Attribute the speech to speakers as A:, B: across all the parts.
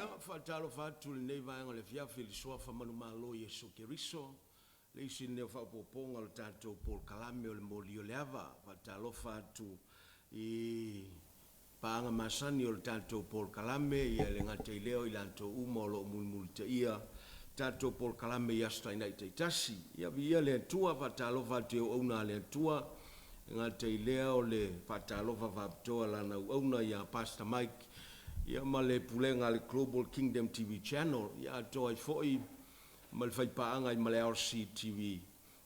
A: Ia, faatalofa atu i lenei vaega o le afiafi i le Suafa manumalo o Iesu Keriso, le isi lenei o faaopoopoga o le tatou polokalame o le Moli o le Ava. Faatalofa atu i paaga masani o le tatou polokalame, ia e le gata i lea o i latou uma o lo o mulimulitaia tatou polokalame i Aso Toonai taitasi. Ia viia le Atua, faatalofa atu i auauna a le Atua, e le gata i lea o le faatalofa faapitoa i lana auauna ia Pastor Mike ia ma le pulega a le Global Kingdom TV Channel, ia atoa ai foi ma le faipaaga ai ma le RCTV.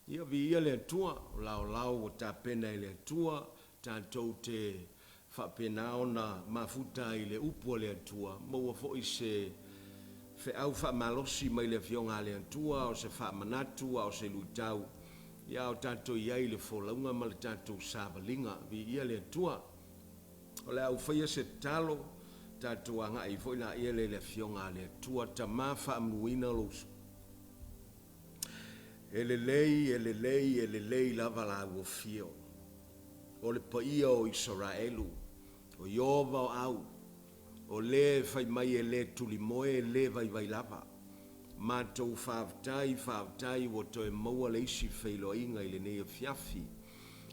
A: Ia viia le Atua, o laolao ua tapena e le Atua tatou te faapena ona mafuta ai i le Upu a le Atua, maua foi se feau faamalosi mai le Afioga a le Atua, a o se faamanatu, a o se luitau, ia a o tatou i ai i le folauga ma le tatou savaliga. Viia le Atua. O le a ou faia se tatalo, tatou agai ai foi laia lea i le Afioga a le Atua. Tama faamanuina lou E lelei, e lelei, e lelei lava lau afio. O le paia o Isaraelu, o Ieova o au, o lea e fai mai e le tulimoe e le vaivai lava. Matou faafetai, faafetai ua toe maua le isi feiloaiga i lenei afiafi.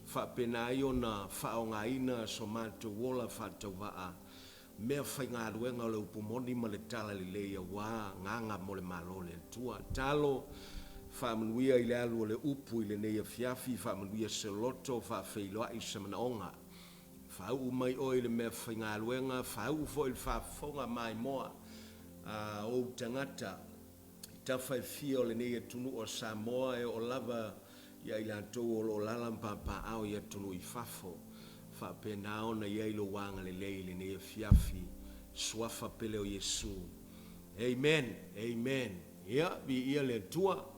A: Faapena ai ona faaaogaina so matou ola faatauvaa, meafaigaluega o le upu moni ma le talalelei aua agaga mo le Malo o le Atua. Tatalo, faamanuia i le alu o le upu i lenei afiafi, faamanuia se loto, faafeiloai se manaoga. Faauu mai Oe i le meafaigaluega, faauu foi i le faafofoga maimoa a Ou tagata i tafa e fia o lenei atunuu o Samoa e oo lava ia i latou o lo o alaala ma papaaao i atunuu i fafo. Faapena ona i ai Lou agalelei i lenei afiafi, Suafa pele o Iesu. Amen. Amen. Ia, viia le Atua.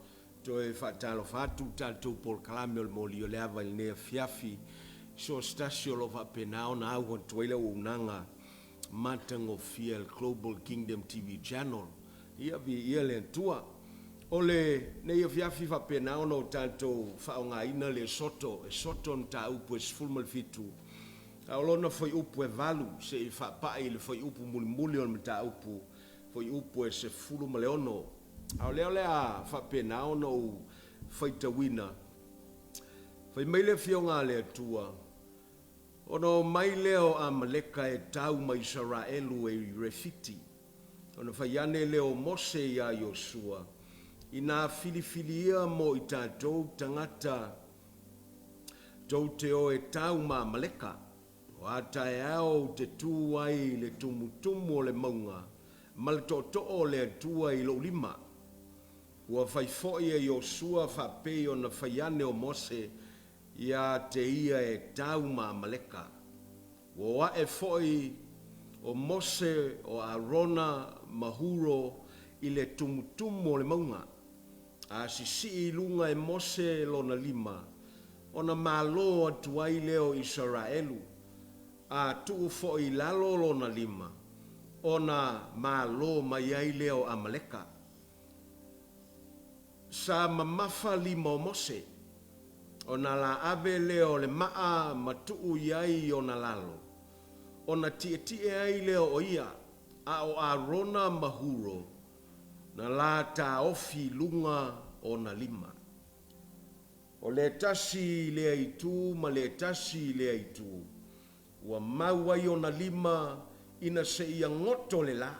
A: Toe faatalofa atu le tatou polokalame o le Moli o le Ava i lenei afiafi i so o se tasi o lo o faapena ona au atu ai le auaunaga matagofie a le Global Kingdom TV Channel. Ia, viia le Atua. O lenei afiafi faapena ona o tatou faaaogaina le Esoto, Esoto mataupu e 17, a o lona fuaiupu e 8 seia faapai i le fuaiupu mulimuli o le mataupu, fuaiupu e 16. A o lea o le a faapena ona ou faitauina. Fai mai le Afioga a le Atua, Ona omai lea o Amaleka e tau ma Isaraelu e i Refiti. Ona fai ane lea o Mose iā Iosua, Inā filifilia mo i tatou tagata tou te o e tau ma Amaleka, o a taeao ou te tū ai i le tumutumu o le mauga ma le tootoo o le Atua i lou lima. Ua fai foi e Iosua faapei ona fai ane o Mose iā te ia e tau ma Amaleka. Ua o aʻe foi ʻo Mose, ʻo Arona ma Huro i le tumutumu o le mauga, a sisii i luga e Mose lona lima, ona malo atu ai lea o Isaraelu, a tuu foi i lalo lona lima, ona malo mai ai lea o Amaleka. Sa mamafa lima o Mose, ona la ave lea o le maa ma tuu i ai i ona lalo, ona tietie ai lea o ia, a o Arona ma Huro, na la taofi i luga o ona lima. O le tasi i lea itu ma le tasi i lea itu, ua mau ai ona lima ina seia goto le la.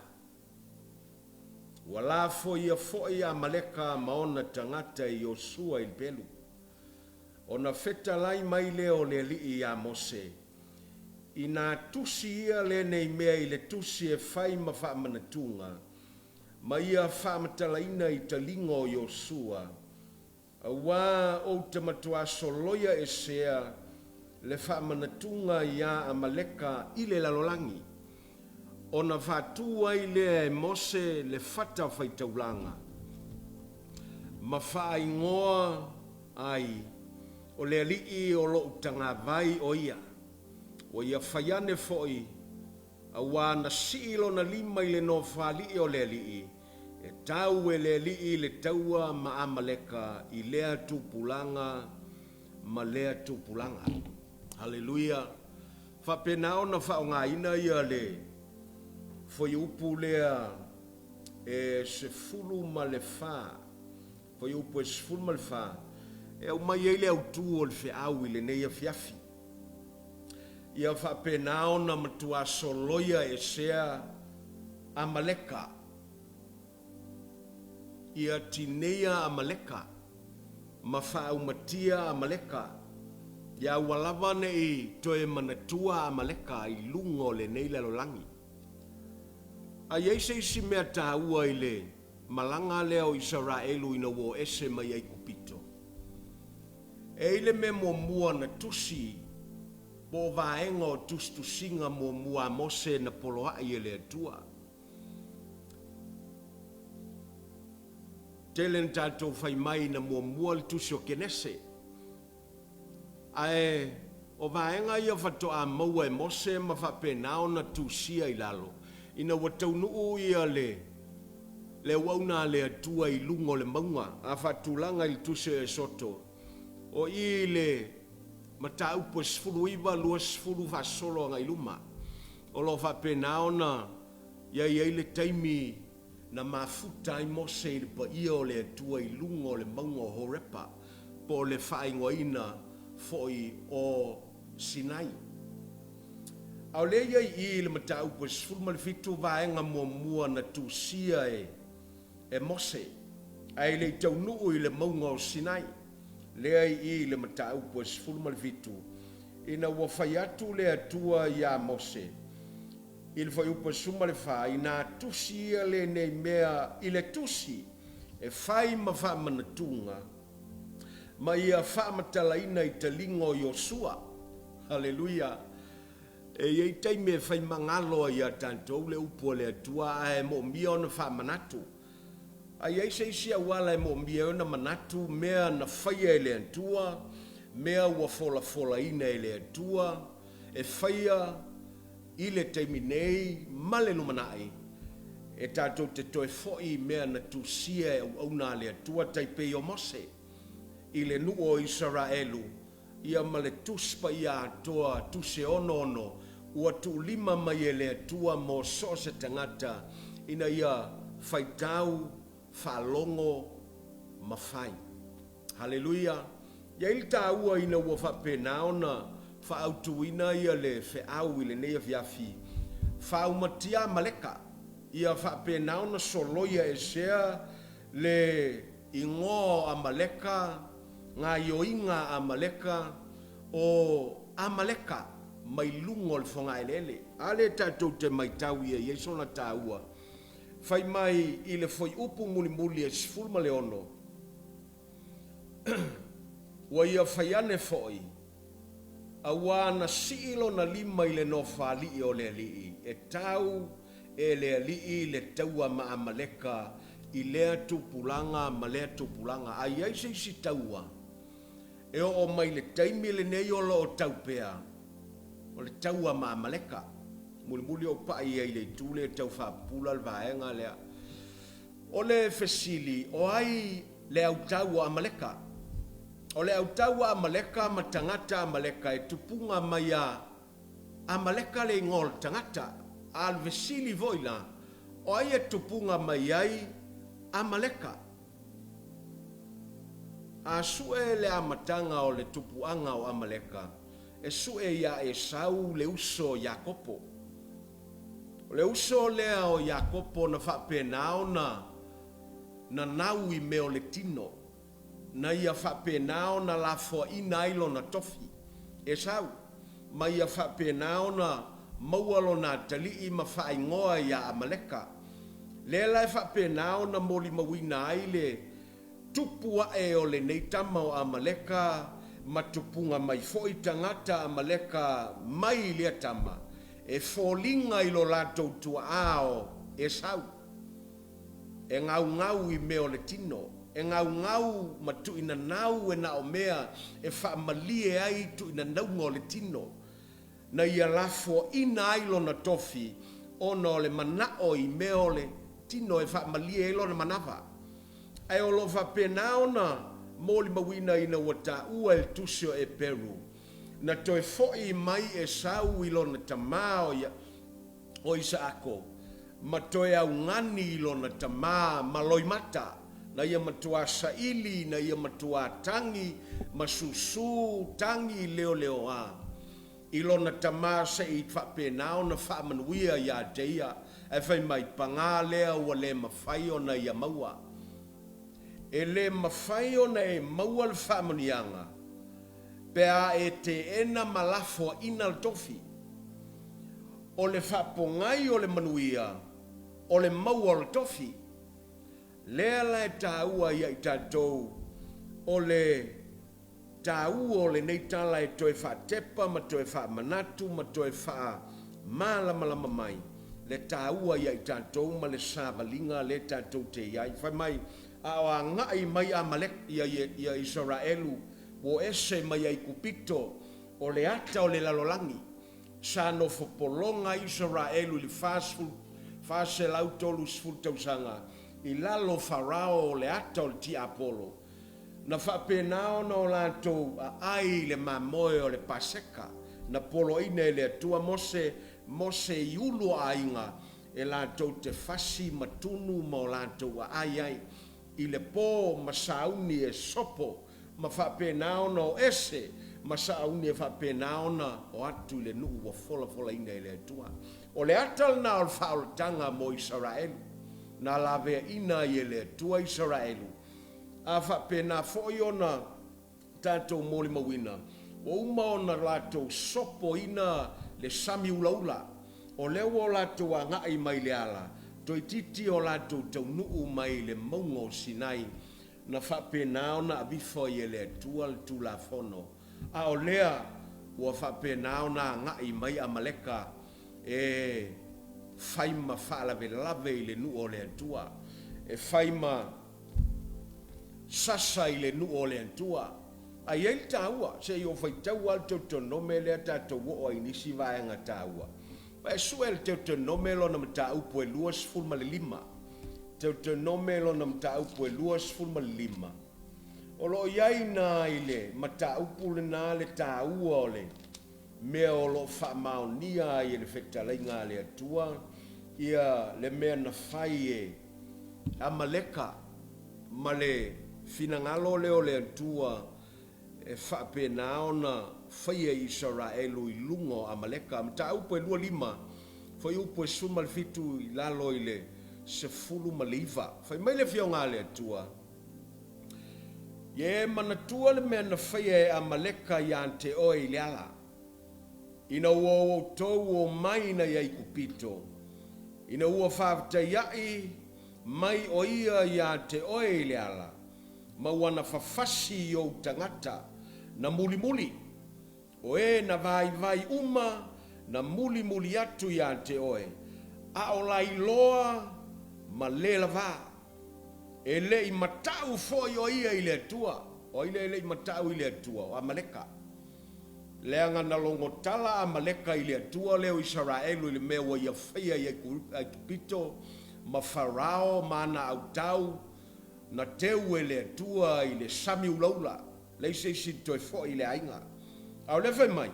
A: Ua lafoia foi Amaleka ma ona tagata e Iosua i le pelu. Ona fetalai mai lea o le Alii iā Mose, Inā tusi ia lenei mea i le tusi e fai ma faamanatuga, ma ia faamatalaina i taliga o Iosua, Auā ou te matuā soloia esea le faamanatuga iā Amaleka i le lalolagi. Ona faatū ai lea e Mose le fata faitaulaga, ma faaigoa ai, O le Alii o lou tagavai o ia. Ua ia fai ane foi Auā na sii lona lima i le nofoalii o le Alii, e tau e le Alii le taua ma Amaleka i lea tupulaga ma lea tupulaga. Haleluia! Faapena ona faaaogaina ia le fuaiupu lea e 14, fuaiupu e 14, e aumai ai le autu o le feau i lenei afiafi. Ia faapena ona matua soloia esea Amaleka, ia tineia Amaleka, ma faaumatia Amaleka, ia aua lava ne i toe manatua Amaleka i luga o lenei lalolagi. A i ai se isi mea taua i le malaga lea o Isaraelu ina ua o ese mai Aikupito, e i ai le mea muamua na tusi po o vaega o tusitusiga muamua a Mose na poloai e le Atua. Tele na tatou fai mai na muamua le tusi o Kenese, ae o vaega ia faatoa maua e Mose ma faapena ona tusia i lalo ina ua taunuu ia le le auauna a le Atua i luga o le mauga a faatulaga i le tusi o Esoto, o i i le mataupu e 19, 20 faasolo agai luma, o lo o faapena ona i ai ai le taimi na mafuta ai Mose i le paia o le Atua i luga o le mauga o Horepa, po o le faaigoaina foi o Sinai. A o lea e i ai i i le mataupu e 17 vaega muamua na tusia e Mose ae le i taunuu i le mauga o Sinai, lea e i i i le mataupu e 17, ina ua fai atu le Atua ia Mose i le fuaiupu e 14, Inā tusi ia lenei mea i le tusi e fai ma faamanatuga, ma ia faamatalaina i taliga o Iosua. Haleluia! E i ai taimi e fai magalo ai ia tatou le upu a le Atua ae moomia ona faamanatu. A i ai se isi auala e moomia ai ona manatu mea na faia e le Atua, mea ua folafolaina e le Atua, e faia i le taimi nei ma le lumanai, e tatou te toe foi i mea na tusia e auauna a le Atua tai pei o Mose i le nuu o Isaraelu, ia ma le Tusi Paia atoa, Tusi e 66, ua tuulima mai e le Atua mo so o se tagata ina ia faitau, faalogo ma fai. Haleluia! E i ai le taua ina ua faapena ona faaautuina ia le feau i lenei afiafi, faaumatia Amaleka, ia faapena ona soloia esea le igoa o Amaleka, gaioiga a Amaleka, o Amaleka mai luga o le fogaeleele. A lea tatou te maitau ia e i ai sona taua. Fai mai i le fuaiupu mulimuli e 16, Ua ia fai ane foi, auā na sii lona lima i le nofoalii o le Alii, e tau e le Alii le taua ma Amaleka i lea tupulaga ma lea tupulaga. A i ai se isi taua e oo mai le taimi lenei o lo o tau pea, o le taua ma Amaleka. Mulimuli ou pai ai i le itu lea e tau faapupula le vaega lea. O le fesili, o ai le autau o Amaleka? O le autau a Amaleka ma tagata Amaleka e tupuga mai a Amaleka le igoa o le tagata. A o le fesili foi la, o ai e tupuga mai ai Amaleka? A sue le amataga o le tupuaga o Amaleka, e sue iā Esau le uso o Iakopo. O le uso lea o Iakopo na faapena ona nanau i mea o le tino, na ia faapena ona lafoaina ai lona tofi, Esau, ma ia faapena ona maua lona atalii ma faaigoa iā Amaleka. Lea la e faapena ona molimauina ai le tupu ae o lenei tama o Amaleka ma tupuga mai foi tagata Amaleka mai i lea tama, e foliga i lo latou tuaa o Esau, e gaugau i mea o le tino, e gaugau ma tuuinanau e na o mea e faamalie ai tuuinanauga o le tino, na ia lafoaina ai lona tofi ona o le manao i mea o le tino e faamalie ai lona manava. Ae o lo o faapena ona molimauina ina ua taua e le Tusi o Eperu, na toe foi mai Esau i lona tama o Isaako, ma toe augani i lona tamā ma loimata, na ia matuā saili, na ia matuā tagi ma susū tagi leoleoā i lona tamā se i faapena ona faamanuia iā te ia, ae fai mai, Pagā lea ua le mafai ona ia maua. E le mafai ona e maua le faamanuiaga pe a e teena ma lafoaina le tofi. O le faapogai o le manuia o le maua o le tofi. Lea la e taua ia i tatou o le taua o lenei tala e toe faatepa ma toe faamanatu ma toe faamalamalama mai le taua ia i tatou ma le savaliga lea tatou te i ai. Fai mai, a o agai mai Amalek, ia, ia Isaraelu, ua ese mai Aikupito, o le ata o le lalolagi. Sa nofo pologa Isaraelu i le 40, 430 tausaga i lalo o Farao o le ata o le tiapolo. Na faapena ona o latou aai i le mamoe o le Paseka, na poloaina e le Atua Mose, Mose i ulu o aiga, e latou te fasi ma tunu ma o latou aai ai i le po ma sauni e sopo ma faapena ona o ese ma sauni e faapena ona o atu i le nuu ua folafolaina e le Atua. O le ata lena o le faaolataga mo Isaraelu, na laveaina ai e le Atua Isaraelu, a faapena foi ona tatou molimauina, ua uma ona latou sopoina le sami ulaula, o lea ua o latou agai mai le ala, toeitiiti o latou taunuu mai le mauga o Sinai, na faapena ona aveifo ai e le Atua le Tulafono, a o lea ua faapena ona agai mai Amaleka e fai ma faalavelave i le nuu o le Atua, e fai ma sasa i le nuu o le Atua. A i ai le taua, se i ou faitau lava le Teutonome lea tatou oo ai i nisi vaega taua. Ua e sue le Teutonome lona mataupu e 25. Teutonome lona mataupu e 25. O lo o i ai ina i le mataupu lena le taua o le mea o lo o faamaonia ai e le fetalaiga a le Atua ia le mea na fai e Amaleka ma le finagalo lea o le Atua e faapena ona faia i Isaraelu i luga o Amaleka. Mataupu e 25, fuaiupu e 17 i lalo i le 19. Fai mai le Afioga a le Atua, Ia e manatua le mea na faia e Amaleka iā te oe i le ala, ina ua outou omai nei Aikupito, ina ua faafetaiaʻi mai ʻo ia iā te oe i le ala, ma ua na fafasi i ou tagata, na mulimuli, o e na vaivai uma na mulimuli atu iā te oe, a o lailoa ma le lavā. E le i mataʻu foi ʻo ia i le Atua. O ai lea e le i mataʻu i le Atua? O Amaleka. Leaga na logotala Amaleka i le Atua lea o Isaraelu i le mea ua ia faia i Aikupito ma Farao ma ana autau, na teu e le Atua i le sami ulaula, leai se isi na toe foi i le aiga. A o lea fai mai,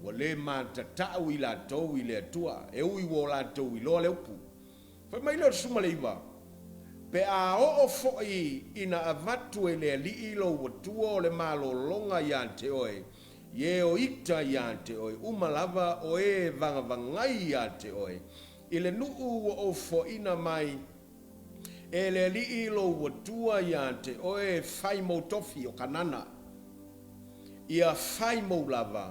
A: ua le matatau i latou i le Atua, e ui ua o latou iloa le upu. Fai mai lea o le 19, Pe a oo foi ina avatu e le Alii lou Atua o le malologa iā te oe, i e o ita iā te oe, uma lava o e vagavagai iā te oe, i le nuu ua ou foaina mai e le Alii lou Atua iā te oe e fai mou tofi o Kanana, ia fai mou lava,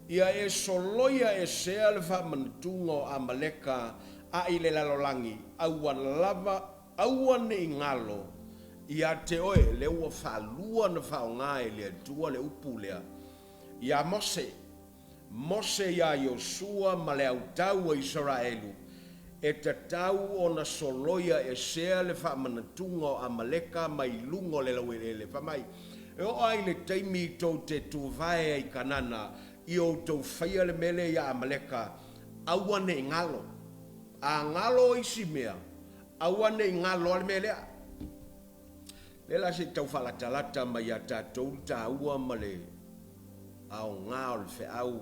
A: ia e soloia esea le faamanatuga o Amaleka a i le lalolagi, aua lava, aua ne i galo iā te oe, lea ua faalua ona faaaoga e le Atua le upu lea iā Mose. Mose iā Iosua ma le autau a Isaraelu, e tatau ona soloia esea le faamanatuga o Amaleka mai luga o le laueleele. Fai mai, E oo lava i le taimi tou te tuvae ai i Kanana, ia outou faia le mea lea iā Amaleka, aua ne i galo. A galo isi mea, aua ne i galo lava le mea lea. Lea la se i tau faalatalata mai ia tatou le taua ma le aoga o le feau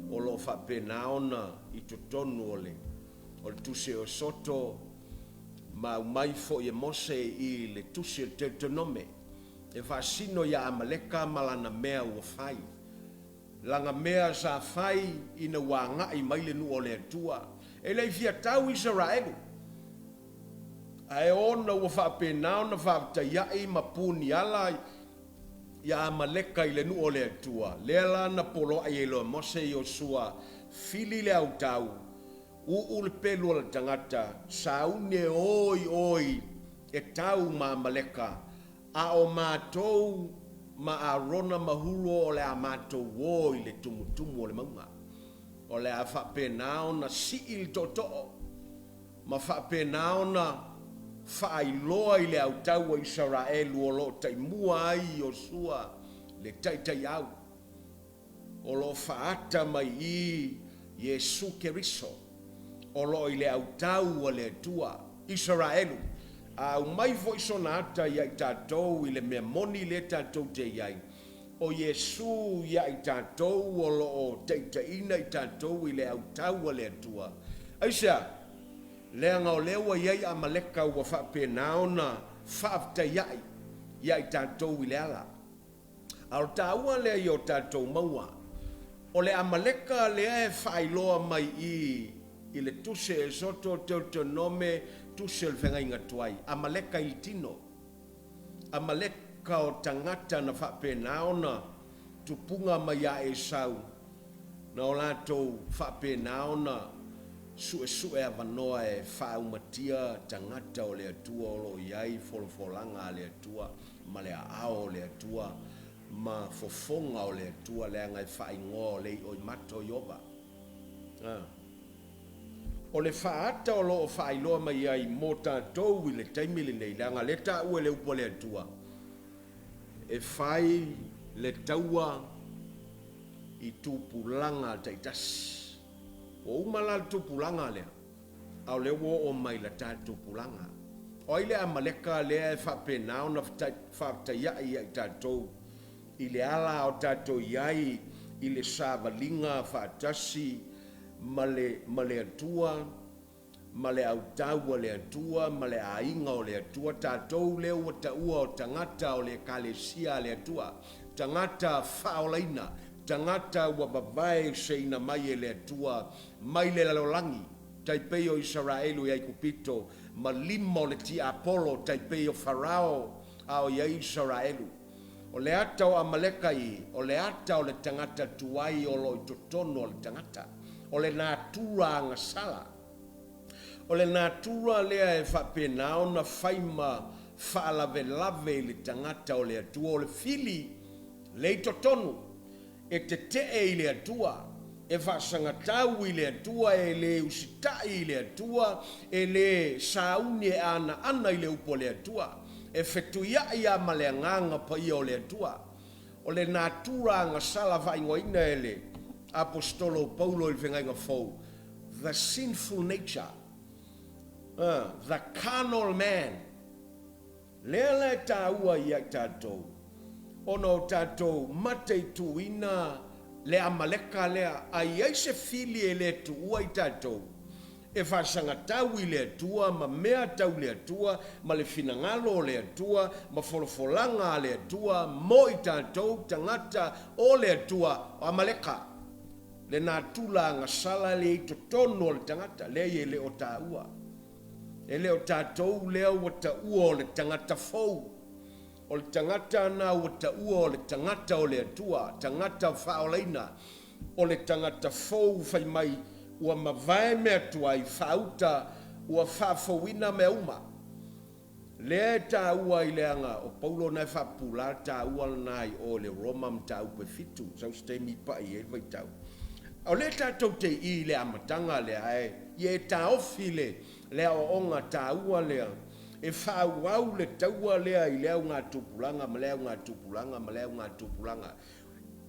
A: o lo o faapena ona i totonu o le. O le Tusi o Esoto ma aumai foi e Mose i le Tusi o le Teutonome e faasino ia Amaleka ma lana mea ua fai. Lana mea sa fai ina ua agai mai le nuu o le Atua. E le i fia tau Isaraelu, ae ona ua faapena ona faafetaiai ma puniala ia Amaleka i le nuu o le Atua, lea la na poloai ai loa e Mose Iosua, fili le autau, uu le pelu a le tagata, sauni e o i o e tau ma Amaleka, a o matou ma Arona ma Huro o le a matou o i le tumutumu o le mauga. O le a faapena ona sii le tootoo ma faapena ona faailoa i le autau a Isaraelu o lo o taimua ai Iosua le taitaiau o lo o faaata mai i Iesu Keriso o lo o i le autau a le Atua. Isaraelu, a aumai foi sona ata ia i tatou i le mea moni lea tatou te i ai, o Iesu ia i tatou o lo o taitaiina i tatou i le autau a le Atua. Aisea? Leaga o lea ua i ai Amaleka ua faapena ona faafetaiai ia i tatou i le ala. A o le taua lea i o tatou maua, o le Amaleka lea e faailoa mai i i le Tusi a Esoto, Teutonome, Tusi o le Feagaiga Tuai, Amaleka i le tino, Amaleka o tagata na faapena ona tupuga mai ia Esau, na o latou faapena ona suesue avanoa e faaumatia tagata o le Atua o lo o i ai folafolaga a le Atua ma le aao o le Atua ma fofoga o le Atua, leaga e faaigoa o le ioimata o Ieova. A. O le faaata o lo o faailoa mai ai mo tatou i le taimi lenei, leaga lea taua i le upu a le Atua, e fai le taua i tupulaga taitasi. Ua uma la le tupulaga lea, a o lea ua oo mai i la tatou tupulaga. O ai le Amaleka lea e faapena ona faafetaiai ia i tatou i le ala o tatou i ai i le savaliga faatasi ma le, ma le Atua, ma le autau a le Atua, ma le aiga o le Atua, tatou lea ua taua o tagata o le Ekalesia a le Atua, tagata faaolaina, tagata ua vavaeseina mai e le Atua mai le lalolagi, tai pei o Isaraelu i Aikupito, ma lima o le tiapolo, tai pei o Farao a o i ai Isaraelu. O le ata o Amaleka i, o le ata o le tagata tuai o lo o i totonu o le tagata. O le natura agasala. O le natura lea e faapena ona fai ma faalavelave i le tagata o le Atua. O le fili le i totonu e tetee i le Atua, e faasagatau i le Atua, e le usitai i le Atua, e le sauni e anaana i le upu a le Atua, e fetuiai lava ma le Agaga Paia o le Atua. O le natura agasala faaigoaina e le Aposetolo o Paulo i le Feagaiga Fou, the sinful nature, the carnal man. Lea la e taua ia i tatou, ona o tatou mataituina le Amaleka lea, a i ai se fili e le tuua i tatou, e faasagatau i le Atua ma mea tau le Atua ma le finagalo o le Atua ma folafolaga a le Atua mo i tatou tagata o le Atua, o Amaleka, le natura agasala lea i totonu o le tagata, leai e le o taua. E le o tatou lea ua taua o le tagata fou. O le tagata na ua taua o le tagata o le Atua, tagata faaolaina, o le tagata fou fai mai ua mavae mea tuai, faauta ua faafouina mea uma. Lea e taua ai leaga o Paulo na e faapupula le taua lena i o i le Roma mataupu e 7, sau se taimi pai ai le faitau. O lea tatou te i i le amataga lea, ae ia e taofi le le aoaoga taua lea e faaauau le taua lea i le augatupulaga ma le augatupulaga ma le augatupulaga.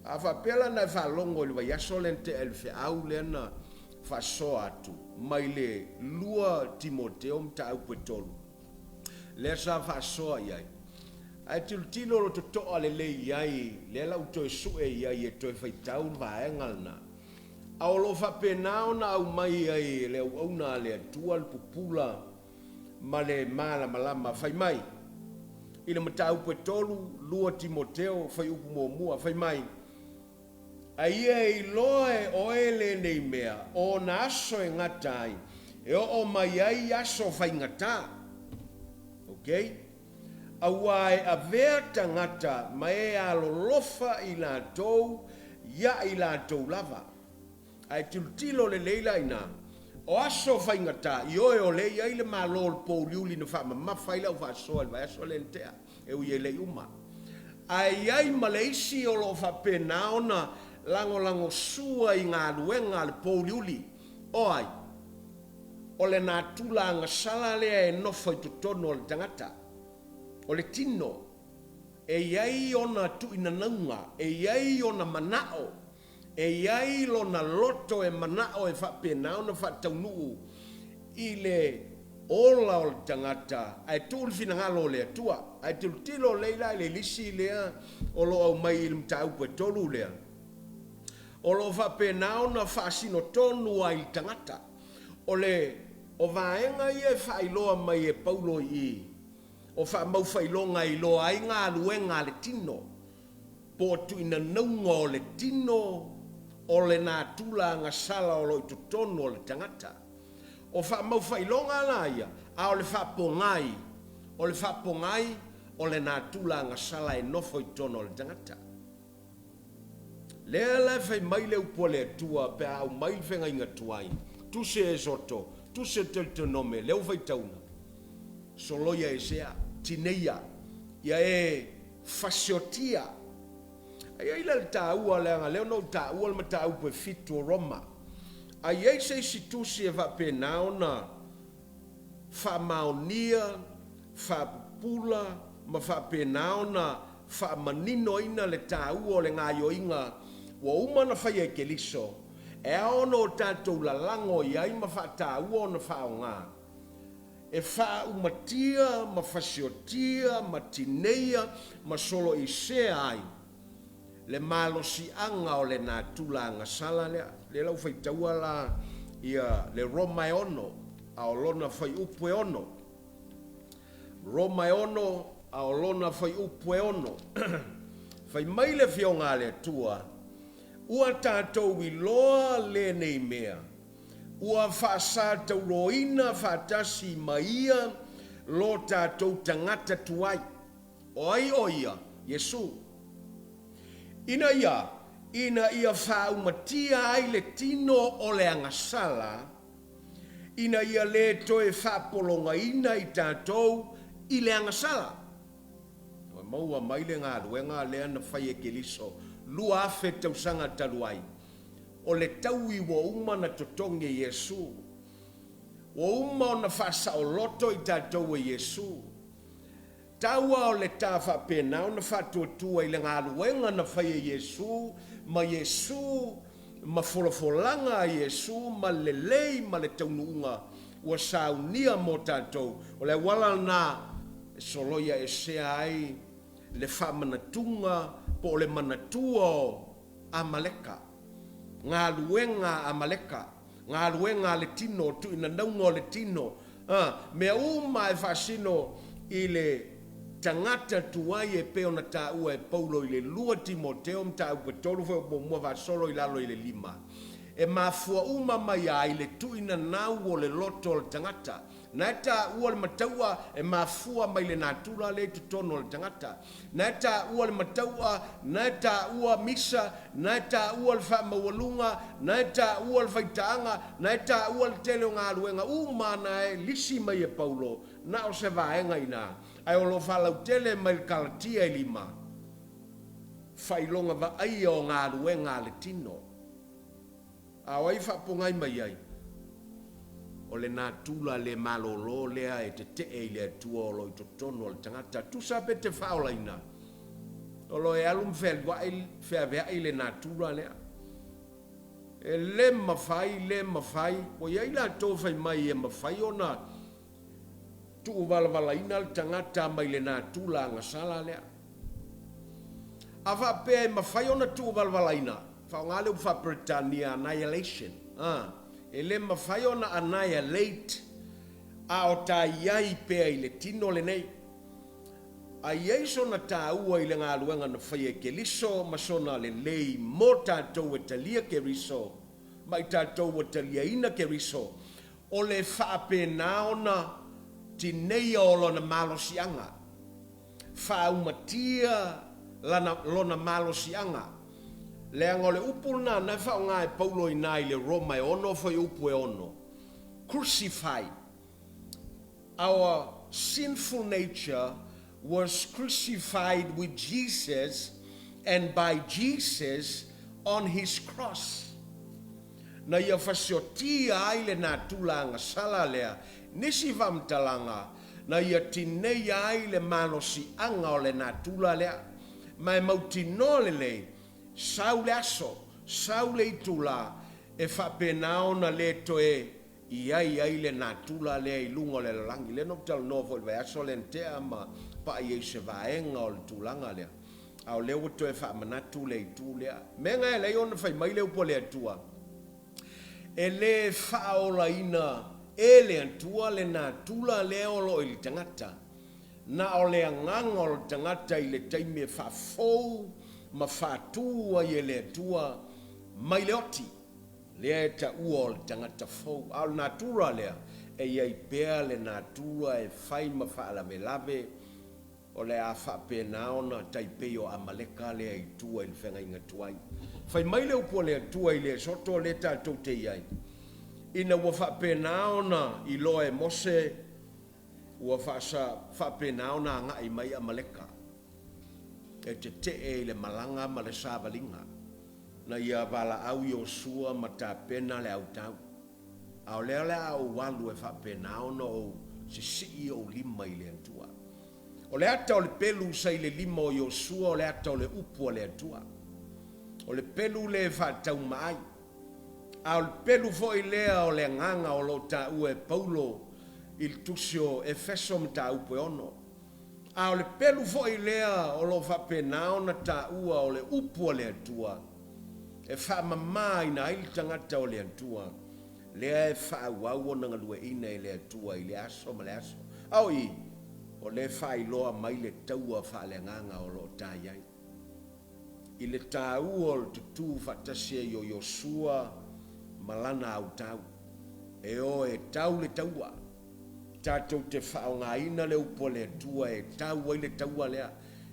A: A faapea la na e faalogo i le vaiaso lea na tea i le feau lea na faasoa atu mai le 2 Timoteo mataupu e 3, lea sa faasoa i ai, ae tilotilo lo totoa lelei i ai, lea la ua toe sue i ai e toe faitau le vaega lena. A o lo o faapena ona aumai ai e le auauna a le Atua le pupula ma le malamalama. Fai mai i le mataupu e 3, 2 Timoteo, fuaiupu muamua, fai mai, A ia e iloa e oe lenei mea, o ona aso e gata ai, e oo mai ai aso faigata. Ok? Auā e avea tagata ma e alolofa i latou ia i latou lava. Ae tilotilo lelei la i ina, o aso faigata, ioe o lea e i ai le Malo o le pouliuli na faamamafa ai lau faasoa i le vaiaso lea na tea, e ui e le i uma. Ae i ai ma le isi o lo o faapena ona lagolagosua i galuega a le pouliuli, o ai? O le natura agasala lea e nofo i totonu o le tagata. O le tino, e i ai ona tuuinanauga, e i ai ona manao, e i ai lona loto e manao e faapena ona faataunuu i le ola o le tagata ae tuu le finagalo o le Atua. Ae tilotilo lelei la i le lisi lea o lo o aumai i le mataupu e 3 lea, o lo o faapena ona faasino tonu ai i le tagata. O le o vaega ia e faailoa mai e Paulo i i, o faamaufailoga e iloa ai galuega a le tino, po o tuuinanauga o le tino o le natura agasala o lo o i totonu o le tagata. O faamaufailoga la ia, a o le faapogai, o le faapogai o le natura agasala e nofo i totonu o le tagata. Lea la e fai mai le upu a le Atua pe a aumai le feagaiga tuai, Tusi a Esoto, Tusi a Teutonome, lea ua faitauna, Soloia esea, tineia, ia e fasiotia. A i ai la le taua, leaga lea na ou taua le mataupu e 7 o Roma. A i ai se isi tusi e faapena ona faamaonia, faapupula ma faapena ona faamaninoina le taua o le gaoioiga ua uma ona faia e Keriso, e ao ona o tatou lalago i ai ma faataua ona faaaoga, e faaumatia ma fasiotia ma tineia ma soloisea ai le malosiaga o le natura agasala lea. Lea la ua faitaua la ia le Roma e 6, a o lona fuaiupu e 6. Roma e 6, a o lona fuaiupu e 6. Fai mai le Afioga a le Atua, Ua tatou iloa lenei mea, ua faasatauroina faatasi ma Ia lo tatou tagata tuai. O ai o Ia? Iesu. Ina ia, ina ia faaumatia ai le tino o le agasala, ina ia le toe faapologaina i tatou i le agasala. Ua maua mai le galuega lea na fai e Keriso 2000 tausaga talu ai, o le taui ua uma ona totogi e Iesu. Ua uma ona faasaoloto i tatou e Iesu. Tau a o le ta faapena ona faatuatua i le galuega na fai e Iesu ma Iesu ma folafolaga a Iesu ma le lelei ma le taunuuga ua saunia mo tatou. O le auala lena e soloia esea ai le faamanatuga po o le manatua o Amaleka, galuega a Amaleka, galuega a le tino, tuuinanauga o le tino, a, mea uma e faasino i le tagata tuai e pei ona taua e Paulo i le 2 Timoteo mataupu e 3 foi muamua faasolo i lalo i le 5. E mafua uma mai ai le tuuinanau o le loto o le tagata. Na e taua le mataua e mafua mai le natura lea i totonu o le tagata. Na e taua le mataua, na e taua misa, na e taua le faamaualuga, na e taua le faitaaga, na e taua le tele o galuega uma na e lisi mai e Paulo, na o se vaega i ina, ae o lo o faalautele mai le Kalatia e 5, faailoga vaaia o galuega a le tino. A o ai faapogai mai ai? O le natura le malolo lea e tetee i le Atua o lo o i totonu o le tagata. Tusa pe te faaolaina, o lo o e alu ma fealuai, feaveai le natura lea. E le mafai, le mafai. Ua i ai latou fai mai e mafai ona tuuvalavalaina le tagata mai le natura agasala lea. A faapea e mafai ona tuuvalavalaina, Faaaoga le upu faa-Peretania annihilation. A, e le mafai ona annihilate a o ta i ai pea i le tino lenei. A i ai sona taua i le galuega na faia e Keriso ma sona lelei mo tatou e talia Keriso ma i tatou ua taliaina Keriso, o le faapena ona tineia o lona malosiaga, faaumatia lana, lona malosiaga. Leaga o le upu lena na e faaaoga e Paulo i ina i le Roma e 6 fuaiupu e 6, crucified. Our sinful nature was crucified with Jesus and by Jesus on his cross. Na ia fasiotia ai le natura agasala lea, nisi faamatalaga, na ia tineia ai le malosiaga o le natura lea. Ma e mautinoa lelei, sau le aso, sau le itula, e faapena ona le toe i ai ai le natura lea i luga o le lalolagi. Lea na ou talanoa foi i le vaiaso lea na tea ma pai ai i se vaega o le tulaga lea, a o lea ua toe faamanatu le itu lea. Mea na e ala ai ona fai mai le upu a le Atua, E le faaolaina e le Atua le natura lea o lo o i le tagata, na o le agaga o le tagata i le taimi e faafou ma faatu ai e le Atua mai le oti, lea e taua o le tagata fou. A o le natura lea, e i ai pea le natura e fai ma faalavelave, o le a faapena ona tai pei o Amaleka lea i tua i le feagaiga tuai. Fai mai le upu a le Atua i le Esoto lea tatou te i ai, ina ua faapena ona iloa e Mose ua faapena ona agai mai Amaleka e tetee i le malaga ma le savaliga na ia valaau Iosua ma tapena le autau. A o lea o le a ou alu e faapena ona ou sisii ou lima i le Atua. O le ata o le pelu sa i le lima o Iosua o le ata o le upu a le Atua. O le pelu lea e faatauma ai. A o le pelu foi lea o le agaga o lo o taua e Paulo i le tusi o Efeso mataupu e 6. A o le pelu foi lea o lo o faapena ona taua o le upu a le Atua e faamamaina ai le tagata o le Atua, lea e faaauau ona galueaiina e le Atua i le aso ma le aso. A o i, o lea e faailoa mai le taua faaleagaga o lo o ta i ai. I le taua o le tutū faatasi ai o Iosua ma lana autau, e o e tau le taua, tatou te faaaogaina le upu a le Atua e tau ai le taua lea.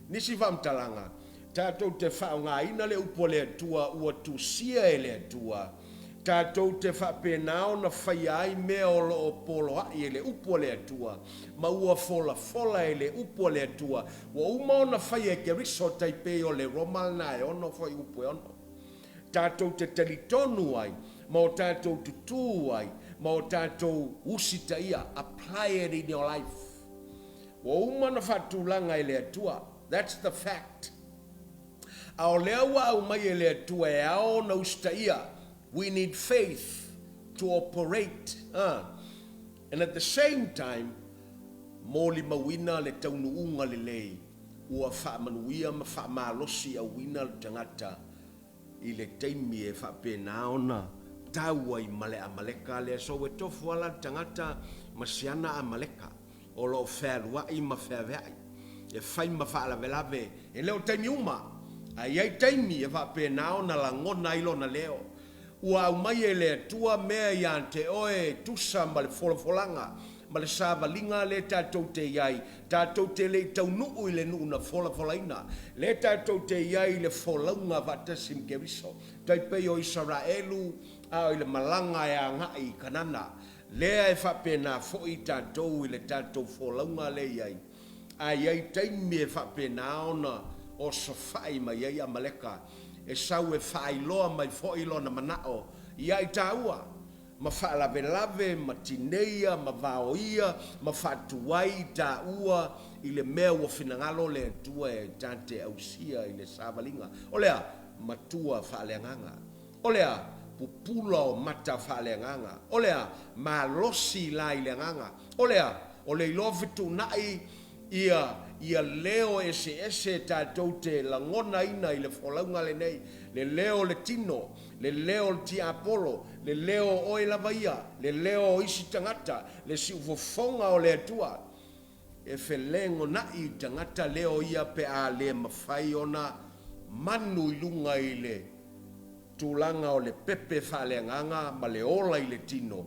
A: Nisi faamatalaga, tatou te faaaogaina le upu a le Atua ua tusia e le Atua, tatou te faapena ona faia ai mea o lo o poloai e le upu a le Atua, ma ua folafola e le upu a le Atua, ua uma ona faia e Keriso, tai pei o le Roma lena e 6 fuaiupu e 6. Tatou te talitonu ai, ma o tatou tutū ai, ma o tatou usitaia, apply it in your life. Ua uma ona faatulaga e le Atua. That's the fact. A o lea ua aumai e le Atua e ao ona usitaia. We need faith to operate. And at the same time, molimauina le taunuuga lelei ua faamanuia ma faamalosi auina le tagata i le taimi e faapena ona tau ai ma le Amaleka lea. So ua tofu lava la le tagata ma si ana Amaleka o lo o fealuai ma feaveai, e fai ma faalavelave, e le o taimi uma, ae i ai taimi e faapena ona lagona ai lona leo. Ua aumai e le Atua mea ia te oe e tusa ma le folafolaga ma le savaliga lea tatou te i ai, tatou te le i taunuu i le nuu na folafolaina, lea tatou te i ai i le folauga faatasi ma Keriso, tai pei o Isaraelu a o i le malaga e agai i Kanana. Lea e faapena foi tatou i le tatou folauga lea e i ai, a i ai taimi e faapena ona osofai mai ai Amaleka, e sau e faailoa mai foi lona manao ia i tāua, ma faalavelave, ma tineia, ma vaoia, ma faatuai i tāua i le mea ua finagalo le Atua e ta te ausia i le savaliga. O le a? Matua faaleagaga. O le a? Pupula o mata faaleagaga. O le a? Malosi la i le agaga. O le a? O le iloa fetuunai Ia, ia leo eseese tatou te lagonaina i le folauga lenei, le leo o le tino, le leo o le tiapolo, le leo o oe lava ia, le leo o isi tagata, le siufofoga o le Atua. E felegona'i i tagata leo ia pe a le mafai ona manu i luga i le tulaga o le pepe faaleagaga ma le ola i le tino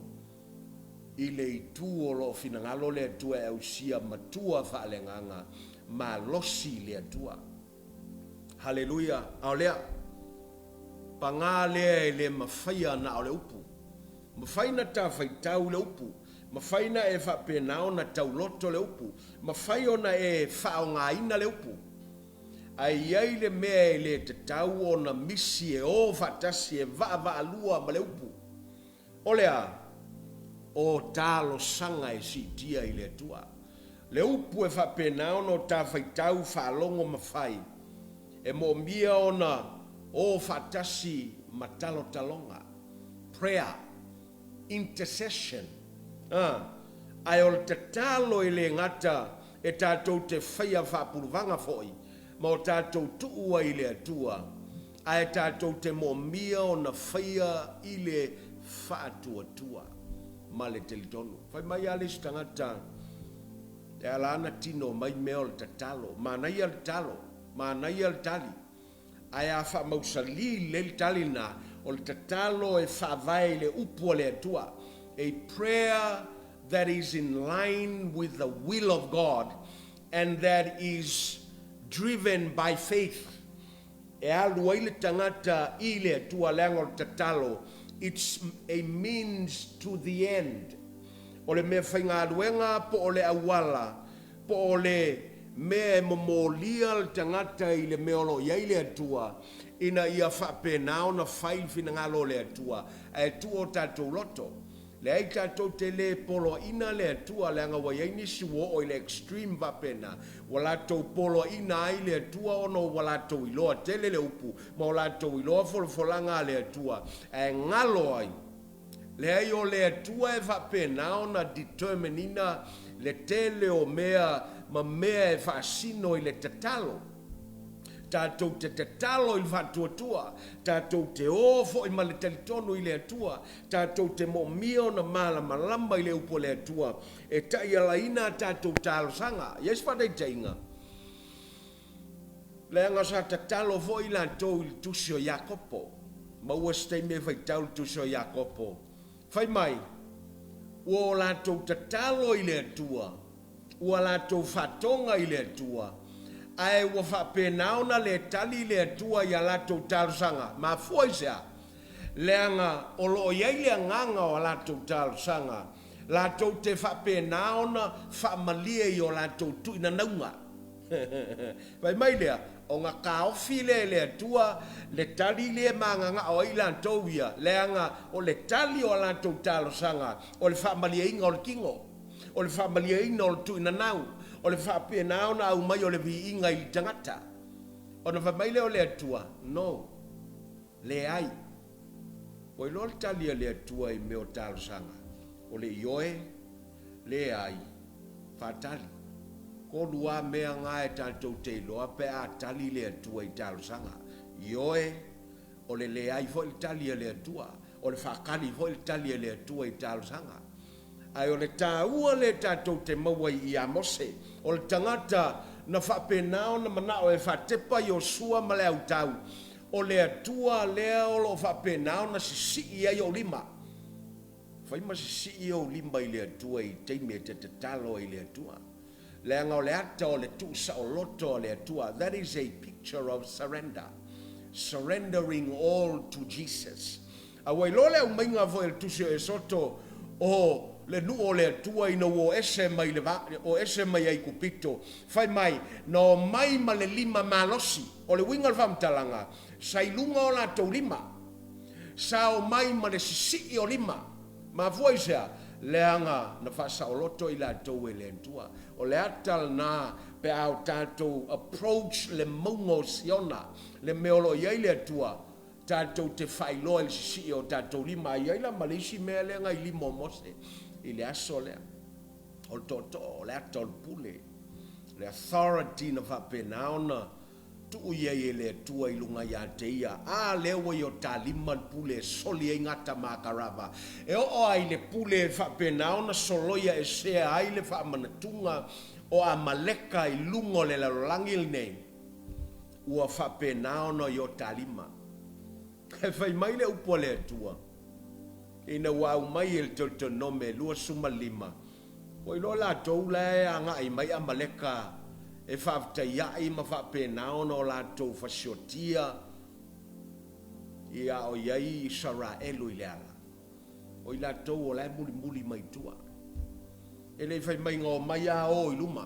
A: i le itu o lo o finagalo le Atua e ausia matua faaleagaga malosi i le Atua. Haleluia! A o lea, paga lea e le mafaia na o le upu. Mafai na ta faitau le upu, mafai na e faapena ona tauloto le upu, mafai ona e faaaogaina le upu, ae i ai le mea e le tatau ona misi e o faatasi e vaavaalua ma le upu. O le a? O talosaga e siitia i le Atua. Le upu e faapena ona o ta faitau, faalogo ma fai, e moomia ona o faatasi ma talotaloga, prayer, intercession, a. Ae o le tatalo e le gata e tatou te faia faapuluvaga foi ma o tatou tuu ai i le Atua, ae tatou te moomia ona faia i le faatuatua ma le talitonu. Fai mai lava le isi tagata, e ala ona tino mai mea o le tatalo. Manaia le talo, manaia le tali, ae a faamausalī lelei le tali lena, o le tatalo e faavae i le upu a le Atua, a prayer that is in line with the will of God and that is driven by faith. E alu ai le tagata i le Atua leaga o le tatalo, it's a means to the end. O le mea faigaluega po o le auala po o le mea e momolia le tagata i le mea o lo o i ai le Atua ina ia faapena ona fai le finagalo o le Atua ae tuu o tatou loto. Leai tatou te le poloaiina le Atua leaga ua i ai nisi ua oo i le extreme faapena ua latou poloaiina ai le Atua ona ua latou iloa tele le upu ma ua latou iloa folafolaga a le Atua ae galo ai. Leai o le Atua e faapena ona determine ina le tele o mea ma mea e faasino i le tatalo. Tatou te tatalo i le faatuatua, tatou te o foi ma le talitonu i le Atua, tatou te moomia ona malamalama i le upu a le Atua e taialaina a tatou talosaga. E i ai se faataitaiga, leaga sa tatalo foi latou i le tusi o Iakopo. Maua se taimi e faitau le tusi o Iakopo. Fai mai, ua o latou tatalo i le Atua, ua latou faatoga i le Atua, ae ua faapena ona le tali le Atua i a latou talosaga. Mafua i se a? Leaga o lo o i ai le agaga o a latou talosaga, latou te faapena ona faamalie i o latou tuinanauga. Fai mai lea, ona taofi lea e le Atua le tali lea e magagao ai latou ia, leaga o le tali o a latou talosaga o le faamalieina o le tino, o le faamalieina o le tuinanau, o le faapena ona aumai o le viiga i le tagata. Ona fai mai lea o le Atua, No, leai. Ua iloa le tali a le Atua i mea o talosaga, o le ioe, leai, faatali. Tolu lava mea na e tatou te iloa pe a tali le Atua i talosaga, ioe, o le leai foi le tali a le Atua, o le faatali foi le tali a le Atua i talosaga. Ae o le taua lea tatou te maua i ia Mose, o le tagata na faapena ona manao e faatepa Iosua ma le autau, o le Atua lea o lo o faapena ona sisii ai ou lima. Fai ma sisii ou lima i le Atua i taimi e te tatalo ai i le Atua. Leaga o le ata o le tuusaoloto a le Atua, that is a picture of surrender, surrendering all to Jesus. A ua iloa le aumaiga foi a le Tusi o Esoto o le nuu o le Atua ina ua o ese mai le va, o ese mai Aikupito, fai mai, na omai ma le lima malosi. O le uiga o le faamatalaga, sa i luga o latou lima. Sa omai ma le sisii o lima. Mafua i se a? Leaga na faasaoloto i latou e le Atua. O le ata lena pe a o tatou approach le mauga o Siona, le mea o lo o i ai le Atua, tatou te faailoa i le sisii o tatou lima. A i ai la ma le isi mea lea na i lima o Mose i le aso lea, o le tootoo, o le ata o le pule. Le authority na faapena ona tuu i ai e le Atua i luga ia te ia, a lea ua i o ta lima le pule e soli ai gata ma akarava, e oo lava i le pule e faapena ona soloia esea ai le faamanatuga o Amaleka i luga o le lalolagi lenei, ua faapena ona i o ta lima. Ae fai mai le upu a le Atua, ina ua aumai e le Teutonome 25, Ua iloa latou la e agai mai Amaleka e faafetaiai ma faapena ona o latou fasiotia ia o i ai Isaraelu i le ala. O i latou o la e mulimuli mai tua. E le i fai mai na omai a o i luma.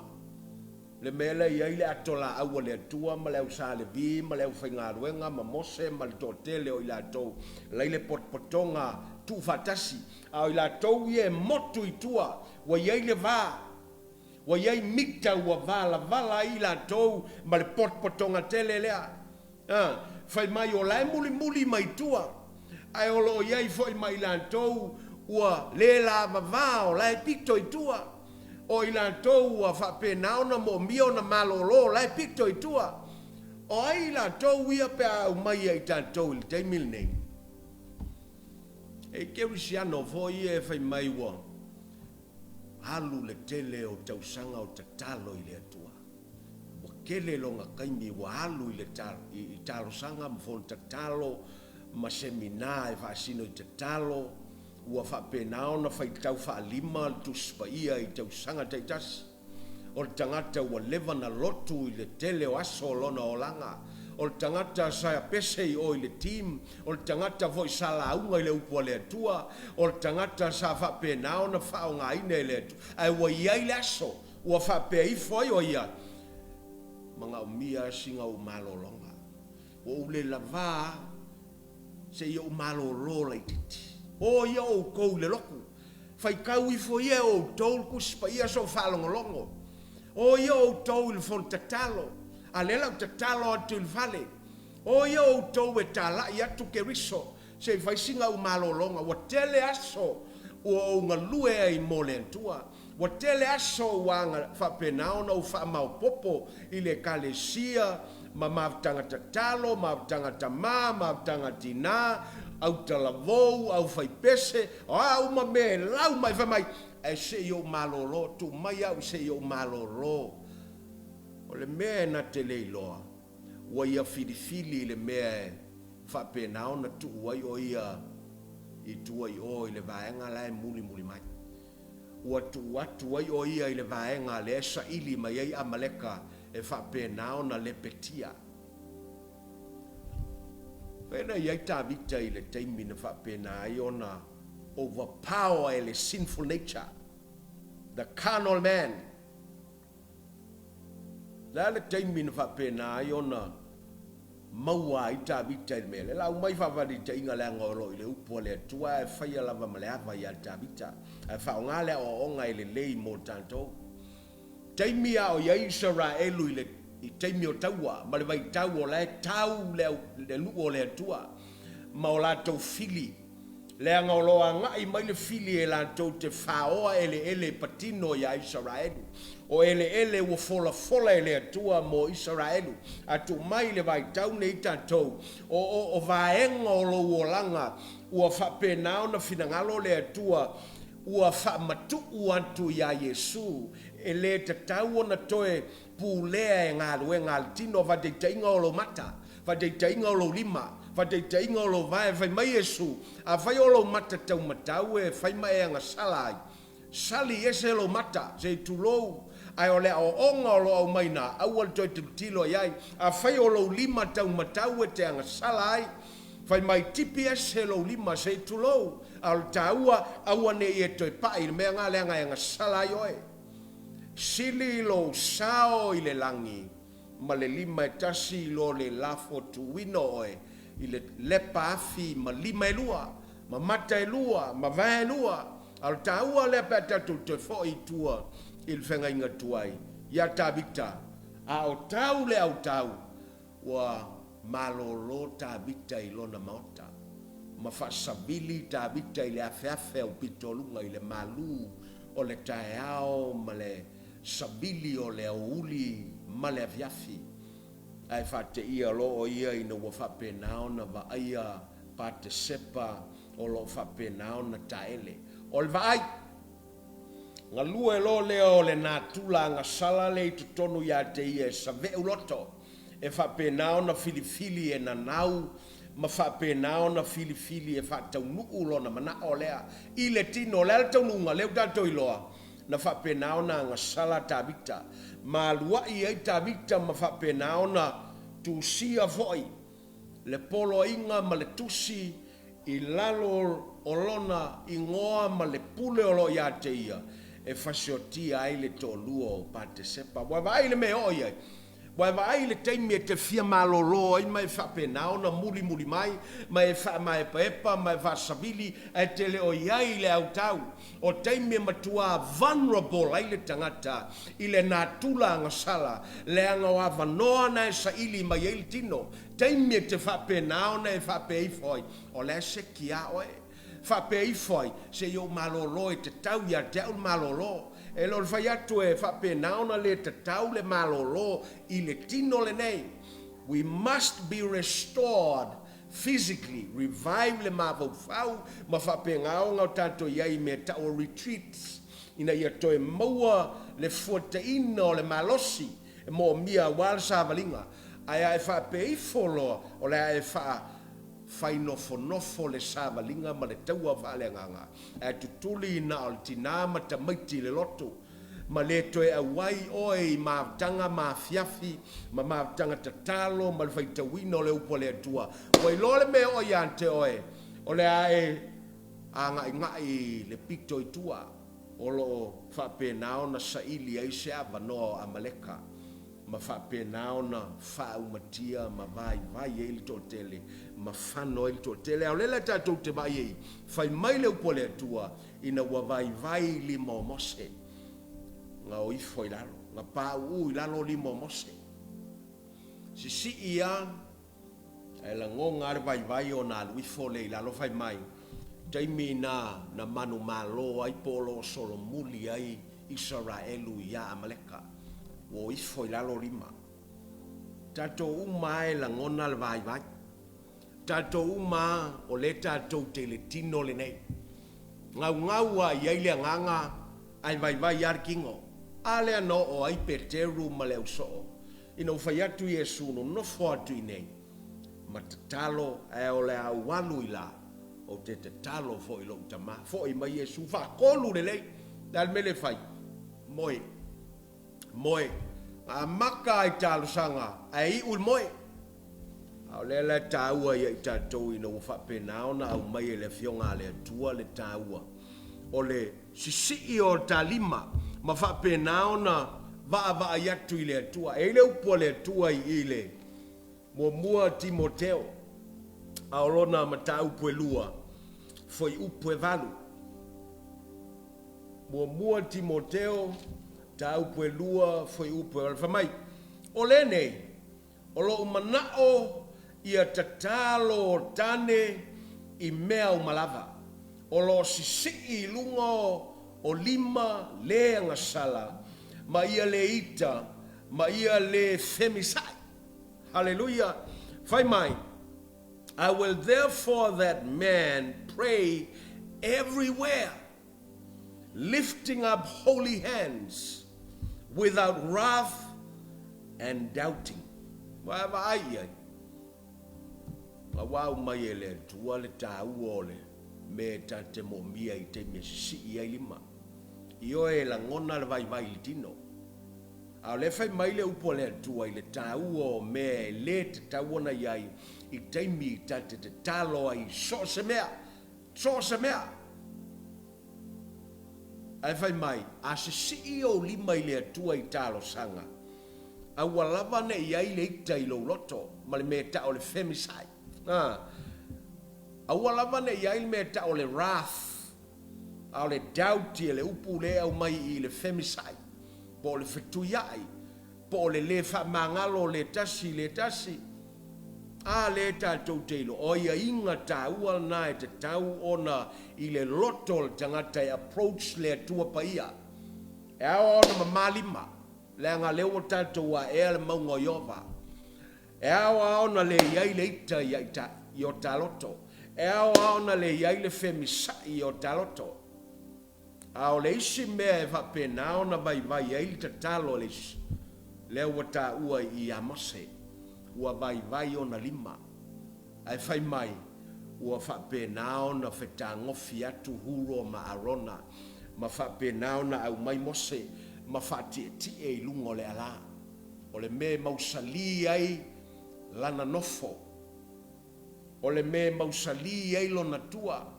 A: Le mea lea e i ai le ato laau a le Atua ma le au Sa Levi ma le aufaigaluega ma Mose ma le toatele o i latou la i le potopotoga tuufaatasi, a o i latou ia e motu i tua, ua i ai le va, ua i ai mita ua valavala ai i latou ma le potopotoga tele lea. A, fai mai o la e mulimuli mai tua, ae o lo o i ai foi ma i latou ua le lavava o la e pito i tua. O i latou ua faapena ona moomia ona malolo o la e pito i tua. O ai i latou ia pe a aumai ia i tatou i le taimi lenei? E i kerisiano foi ia e fai mai ua alu le tele o tausaga o tatalo i le Atua. Ua tele lona taimi ua alu i le i talosaga ma fono tatalo ma semina e faasino i tatalo, ua faapena ona faitau faalima le Tusi Paia i tausaga taitasi. O le tagata ua leva na lotu i le tele o aso o lona olaga. O le tagata sa pese i o i le team, o le tagata foi sa lauga i le upu a le Atua, o le tagata sa faapena ona faaaogaina e le Atua, ae ua i ai le aso ua faapea ifo ai o ia, Manaomia sina ou malologa. Ua ou le lavā seia ou malolo laititi. O ia outou i le lotu. Faitau ifo ia e outou le Tusi Paia se i ou faalogologo. O ia outou i le fono tatalo, a lea la ou tatalo atu i le fale. O ia outou e talai atu Keriso se i fai sina ou malologa. Ua tele aso ua ou galue ai mo le Atua. Ua tele aso ua faapena ona ou faamaopopo i le Ekalesia ma mafutaga tatalo, mafutaga tama, mafutaga tina, autalavou, aufaipese, o a uma mea e lau mai fai mai, ae se i ou malolo, tuu mai au se i ou malolo. O le mea e na te le iloa, ua ia filifili le mea e faapena ona tuu ai o ia i tua i o i le vaega la e mulimuli mai. Ua tuu atu ai o ia i le vaega lea e saili mai ai Amaleka e faapena ona lepetia. Fea na i ai Tavita i le taimi na faapena ai ona overpower e le sinful nature, the carnal man? O le a le taimi na faapena ai ona maua ai Tavita i le mea lea? Lau mai faavaitainga leaga o lo o i le upu a le Atua ae faia lava ma le ava ia Tavita, ae faaaoga le aoaoga e lelei mo tatou. Taimi a o i ai Isaraelu i le i taimi o taua ma le vaitau o la e tau le au le nuu o le Atua ma o latou fili, leaga o lo o agai mai le fili e latou te faoa eleele patino iā Isaraelu. O eleele ua folafola e le Atua mo Isaraelu. A tuu mai i le vaitau nei tatou, o o o vaega o lou olaga ua faapena ona finagalo le Atua ua faamatuu atu iā Iesu, e le tatau ona toe pulea e galuega a le tino, faataitaiga o lou mata, faataitaiga o lou lima, faataitaiga o lou vae. Fai mai Iesu, Afai o lou mata taumatau e fai ma e agasala ai, sali ese lou mata, se i tulou, ae o le aoaoga o lo o aumai ina, aua le toe tilotilo i ai. Afai o lou lima taumatau e te agasala ai, fai mai, tipi ese lou lima, se i tulou, a o le taua, aua ne i e toe pai i le mea lena leaga e agasala ai oe. Sili lou sao i le lagi ma le lima e tasi i lo le lafo tuuina o oe i le lepa afi ma lima e lua, ma mata e lua, ma vae e lua. A o le taua lea pe a tatou toe foi i tua i le feagaiga tuai ia Tavita, a o tau le autau, ua malolo Tavita i lona maota, ma faasavili Tavita i le afeafe aupito luga i le malu o le taeao ma le. savili o le aoauli ma le afiafi, ae faateia loa o ia ina ua faapena ona vaaia Patesepa o lo o faapena ona taele. O le vaai, galue loa lea o le natura agasala lea i totonu ia te ia e save'u loto, e faapena ona filifili e nanau ma faapena ona filifili e faataunuu lona manao lea i le tino. O le a le taunuuga? Lea ua tatou iloa, na faapena ona agasala Tavita, ma alua'i ai Tavita ma faapena ona tusia foi le poloaiga ma le tusi i lalo o lona igoa ma le pule o lo o ia te ia e fasiotia ai le toalua o Patesepa. Ua e vaai i le mea e oo i ai? Ua e vaai i le taimi e te fia malolo ai ma e faapena ona mulimuli mai, ma e faamaepaepa ma e faasavili ae te le o i ai i le autau? O taimi e matua vulnerable ai le tagata i le natura agasala, leaga o avanoa na e saili mai ai le tino. Taimi e te faapena ona e faapea ifo ai, o la e seki lava oe. Faapea ifo ai, se i ou malolo e tatau ia te au le malolo. E le o le fai atu e faapena ona le tatau le malolo i le tino lenei. We must be restored physically, revive le mafaufau ma faapena ona o tatou i ai i mea tau o retreats ina ia toe maua le fuataina o le malosi e moomia aua le savaliga. Ae a e faapea ifo loa o le a e faa fai nofonofo le savaliga ma le taua faaleagaga, ae tutuli na o le tinā ma tamaiti i le lotu, ma le toe auai oe i mafutaga ma afiafi ma mafutaga tatalo ma le faitauina o le Upu a le Atua, ua iloa le mea e oo ia te oe, o le a e aga'iga'i i le pito i tua o lo o faapena ona saili ai se avanoa o Amaleka ma faapena ona faaumatia ma vaivai ai le toatele ma fano ai le toatele. A o lea la tatou te vaai ai, fai mai le upu a le Atua, ina ua vaivai lima o Mose, na o ifo i lalo, na pauu i lalo lima o Mose. Sisii a, ae lagona a le vaivai ona alu ifo lea i lalo fai mai, taimi na na manumalo ai po o lo o solomuli ai Isaraelu ia Amaleka, ua o ifo i lalo lima. Tatou uma a e lagona le vaivai. Tatou uma a o lea tatou te i le tino lenei. Gaugau a i ai le agaga ae vaivai a le tino. A lea na oo ai Peteru ma le ausoo ina ua fai atu Iesu, Nonofo atu i inei ma tatalo, ae o le a ou alu i la, ou te tatalo foi i lou Tama. Foi mai Iesu, faatolu lelei. O le a le mea lea e fai? Moe. Moe. Na amata i talosaga ae iu i le moe. A o lea la e taua ia i tatou ina ua faapena ona aumai e le Afioga a le Atua le taua o le sisii o ta lima ma faapena ona vaavaai atu i le Atua. E i ai le upu a le Atua i i le muamua Timoteo, a o lona mataupu e 2, fuaiupu e 8. Muamua Timoteo, mataupu e 2, fuaiupu e 8, fai mai, O lenei, o lou manao ia tatalo o tane i mea uma lava, o lo o sisii i luga o lima le agasala, ma ia le ita, ma ia le femisa'i. Haleluia! Fai mai, I will therefore that men pray everywhere, lifting up holy hands without wrath and doubting. Ua e vaai i ai? Na ua aumai e le Atua le taua o le mea e ta te moomia i taimi e sisii ai lima. Ioe, e lagona le vaivai i le tino. A o lea e fai mai le upu a le Atua i le taua o mea e le tatau ona i ai i taimi ta te tatalo ai i so o se mea, so o se mea. Ae fai mai, a sisii ou lima i le Atua i talosaga, aua lava ne i ai le ita i lou loto ma le mea e tau o le femisa'i. A, aua lava ne i ai le mea e tau o le wrath, a o le doubt ia le upu lea e aumai i i le femisa'i, po o le fetuia'i, po o le le faamagalo o le tasi i le tasi. A lea tatou te iloa, o aiaiga taua lena e tatau ona i le loto o le tagata e approach le Atua Paia. E ao lava ona mama lima, leaga o lea ua tatou aea le mauga o Ieova. E ao lava ona le i ai le ita i o ta loto. E ao lava ona le i ai le femisa'i i o ta loto. A o le isi mea e faapena ona vaivai ai le tatalo a le isi, lea ua taua i i ia Mose, ua vaivai ona lima, ae fai mai, ua faapena ona fetagofi atu Huro ma Arona, ma faapena ona aumai Mose ma faatietie i luga o le ala, o le mea e mausali ai lana nofo, o le mea e mausali ai lona tua.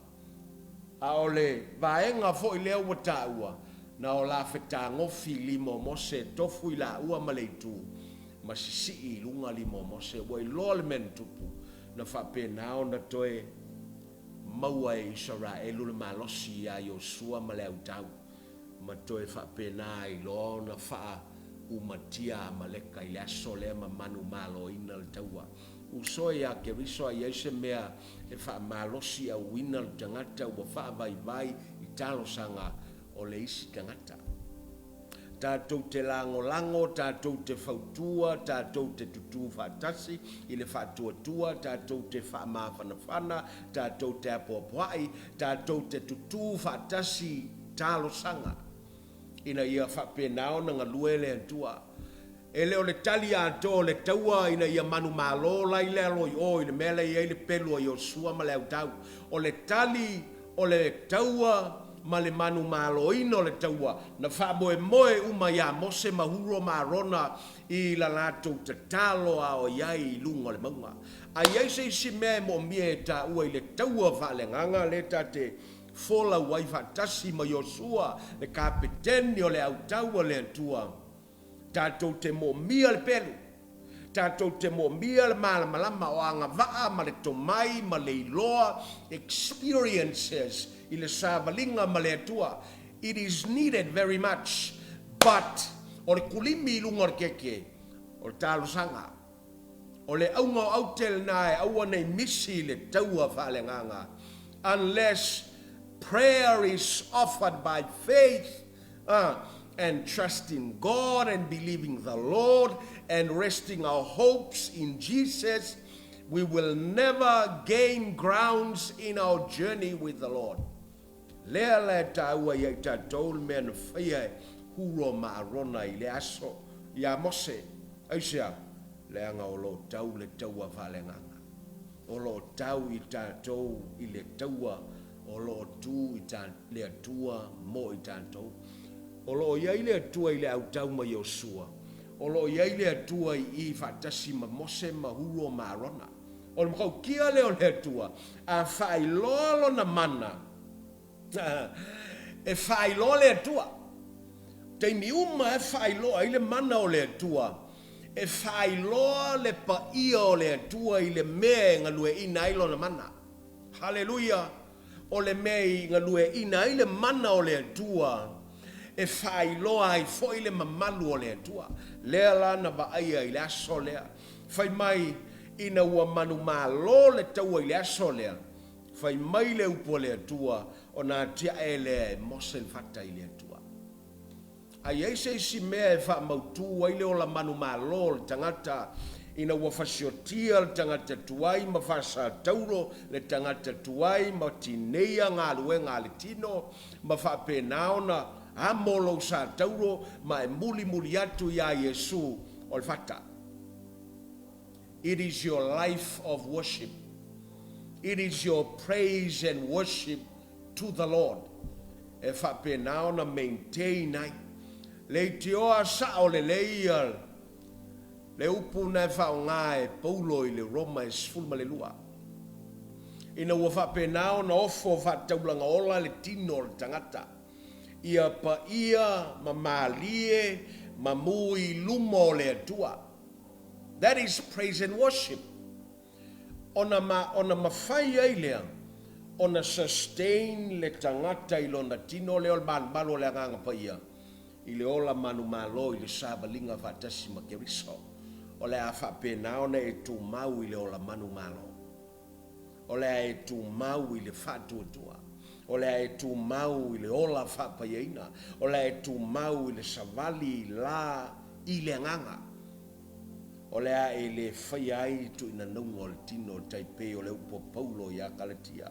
A: A o le vaega foi lea ua taua, na o la fetagofi lima o Mose e tofu i laua ma le itu, ma sisii i luga lima o Mose. Ua iloa le mea na tupu, na faapena ona toe maua e Isaraelu le malosi ia Iosua ma le autau, ma toe faapena ai loa ona faaumatia Amaleka i le aso lea ma manumaloina le taua. Uso ia Keriso a i ai se mea e faamalosiauina le tagata ua faavaivai i talosaga o le isi tagata. Tatou te lagolago, tatou te fautua, tatou te tutū faatasi i le faatuatua, tatou te faamafanafana, tatou te apoapoai, tatou te tutū faatasi i talosaga ina ia faapena ona galue le Atua. E le o le tali atoa o le taua ina ia manumalo la i le alo i o i le mea la e i ai le pelu a Iosua ma le autau. O le tali o le taua ma le manumaloina o le taua, na faamoemoe uma ia Mose ma Huro ma Arona i la latou tatalo a o i ai i luga o le mauga. A i ai se isi mea e moomia e taua i le taua faaleagaga lea ta te folau ai faatasi ma Iosua le kapeteni o le autau a le Atua, Tatou te moomia le pelu. Tatou te moomia le malamalama o agavaa ma le tomai ma le iloa, experiences, i le savaliga ma le Atua. It is needed very much but o le kulimi i luga o le keke, o le talosaga. O le auga o aute lena e aua nei misi le taua faaleagaga unless prayer is offered by faith and trusting God and believing the Lord and resting our hopes in Jesus we will never gain grounds in our journey with the Lord. Lea la e taua ia i tatou le mea na faia e Huro ma Arona i le aso ia Mose. Aisea? Leaga o lo o tau le taua faaleagaga. O lo o tau i tatou i le taua o lo o tu i le Atua mo i tatou. O lo o i ai le Atua i le autau ma Iosua. O lo o i ai le Atua i i faatasi ma Mose ma Huro ma Arona. O le matautia lea o le Atua, a faailoa Lona mana, e faailoa le Atua. Taimi uma e faailoa ai le mana o le Atua, e faailoa le paia o le Atua i le mea e galueaiina ai Lona mana. Haleluia! O le mea i galueaiina ai le mana o le Atua, e faailoa ai foi le mamalu o le Atua. Lea la na vaaia i le aso lea. Fai mai, ina ua manumalo le taua i le aso lea, fai mai le upu a le Atua, ona atiae lea e Mose le fata i le Atua. A i ai se isi mea e faamautu ai le ola manumalo o le tagata ina ua fasiotia le tagata tuai ma faasatauro le tagata tuai ma tineia galuega a le tino ma faapena ona amo lou satauro ma e mulimuli atu iā Iesu o le fata. It is your life of worship. It is your praise and worship to the Lord e faapena ona maintain ai. Leitioa sao lelei ia le upu na e faaaoga e Paulo i le Roma e 12. Ina ua faapena ona ofo faataulaga ola le tino o le tagata, ia paia ma malie ma mu i luma o le Atua. That is praise and worship. Ona ma, ona mafai ai lea ona sustain le tagata i lona tino lea o le malumalu o le Agaga Paia i le ola manumalo i le savaliga faatasi ma Keriso. O le a faapena ona e tumau i le ola manumalo. O le a e tumau i le faatuatua. O le a e tumau i le ola faapaiaina, o le a e tumau i le savali la i le agaga. O le a e le faia ai tuuinanauga o le tino e tai pei o le upu a Paulo ia Kalatia.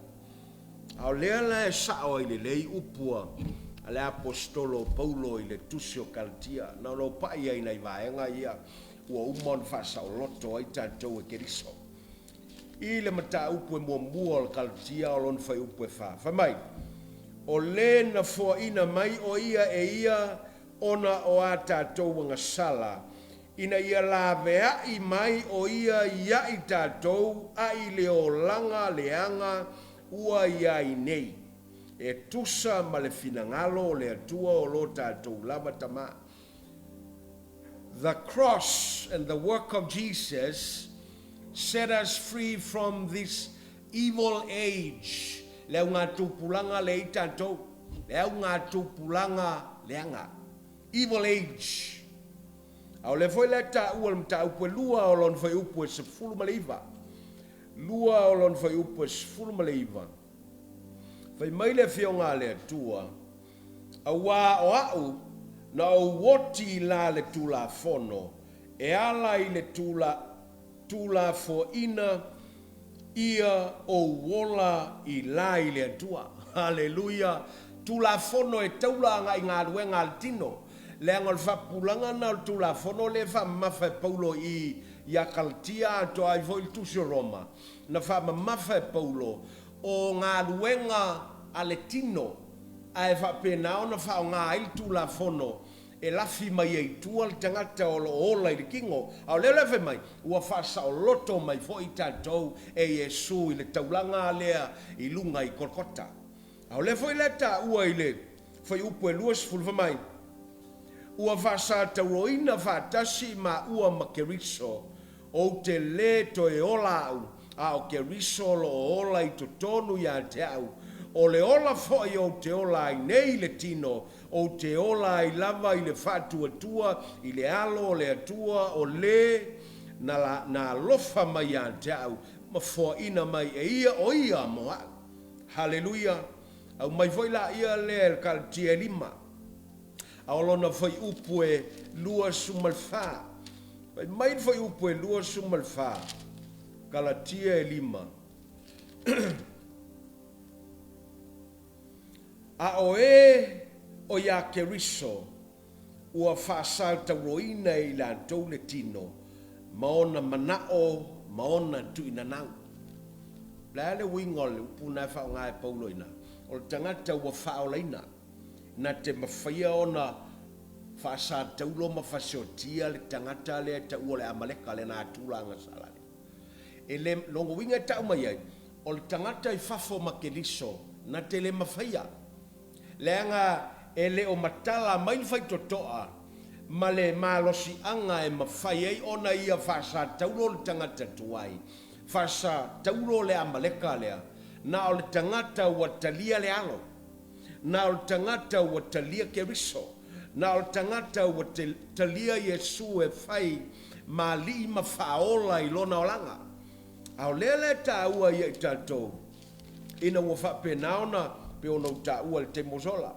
A: A o lea la e sao ai lelei upu a le Aposetolo o Paulo i le Tusi o Kalatia, na ona ou pai ai i nai vaega ia ua uma ona faasaoloto ai tatou e Keriso. I le mataupu e muamua o le Kalatia o lona fuaiupu e 4, fai mai, O le na foaina mai o ia e ia ona o a tatou agasala, ina ia laveai mai o ia ia i tatou a'i le olaga leaga ua i ai nei, e tusa ma le finagalo o le Atua o lo tatou lava Tama. The cross and the work of Jesus set us free from this evil age, le augatupulaga lea i tatou, le augatupulaga leaga, evil age. A o lea foi la e taua i le mataupu e 2 o lona fuaiupu e 19, 2 o lona fuaiupu e 19, fai mai le Afioga a le Atua, Auā o a'u na ou oti la le Tulafono e ala i le tula, tulafoaina ia ou ola i la i le Atua. Haleluia! Tulafono e taula agai galuega a le tino. Leaga o le faapupulaga lena o le Tulafono lea e faamamafa e Paulo i ia Kalatia atoa ai foi le Tusi o Roma. Na faamamafa e Paulo o galuega a le tino ae faapena ona faaaoga ai le Tulafono e lafi mai ai i tua le tagata o lo o ola i le tino. A o lea la e fai mai, ua faasaoloto mai foi tatou e Iesu i le taulaga lea i luga i Kolokota. A o lea foi la e taua i le fuaiupu e 20, fai mai, Ua faasatauroina faatasi maua ma Keriso, ou te lē toe ola au, a o Keriso o lo o ola i totonu ia te au. O le ola foi ou te ola ai nei i le tino, ou te ola ai lava i le faatuatua i le Alo o le Atua o lē na na alofa mai ia te au ma foaina mai e ia o ia mo a'u. Haleluia! Aumai foi laia lea e le Kalatia e 5. A o lona fuaiupu e 24. Fai mai le fuaiupu e 24, Kalatia e 5. A o e o iā Keriso, ua faasaltauroina e i latou le tino ma ona manao ma ona tuuinanau. O le a le uiga o le upu lena e faaaoga e Paulo i ina? O le tagata ua faaolaina. Na te mafaia ona faasataulo ma fasiotia le tagata lea e taua o le Amaleka, le natura agasala lea. E le, lona uiga e tau mai ai, o le tagata i fafo ma Keriso, na te le mafaia, leaga e le o matala mai le faitotoa ma le malosiaga e mafai ai ona ia faasataulo le tagata tuai, faasataulo le Amaleka lea, na o le tagata ua talia le Alo. Na o le tagata ua talia Keriso. Na o le tagata ua talia Iesu e fai ma alii ma faaola i lona olaga. A o lea la e taua ia i tatou, ina ua faapena ona, pei ona ou taua i le taimi ua sola,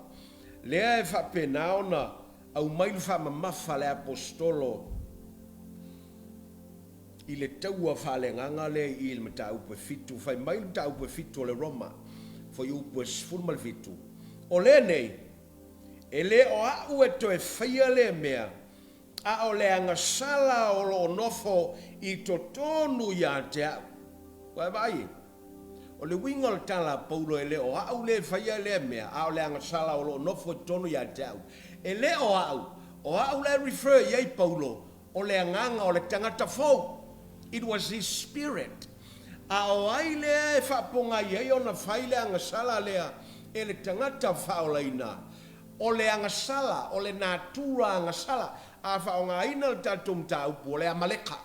A: lea e faapena ona aumai le faamamafa a le Aposetolo i le taua faaleagaga lea i i le mataupu e 7, fai mai le mataupu e 7 o le Roma, fuaiupu e 17, O lenei, e le o a'u e toe faia lea mea, a o le agasala o lo o nofo i totonu ia te a'u. Ua e vaai? O le uiga o le tala a Paulo e le o a'u lea e faia lea mea, a o le agasala o lo o nofo i totonu ia te a'u. E le o a'u, o a'u la e refer i ai Paulo, O le agaga o le tagata fou. It was his spirit. A o ai lea e faapogai ai ona fai le agasala lea e le tagata faaolaina? O le agasala, o le natura agasala. A faaaogaina le tatou mataupu, o le Amaleka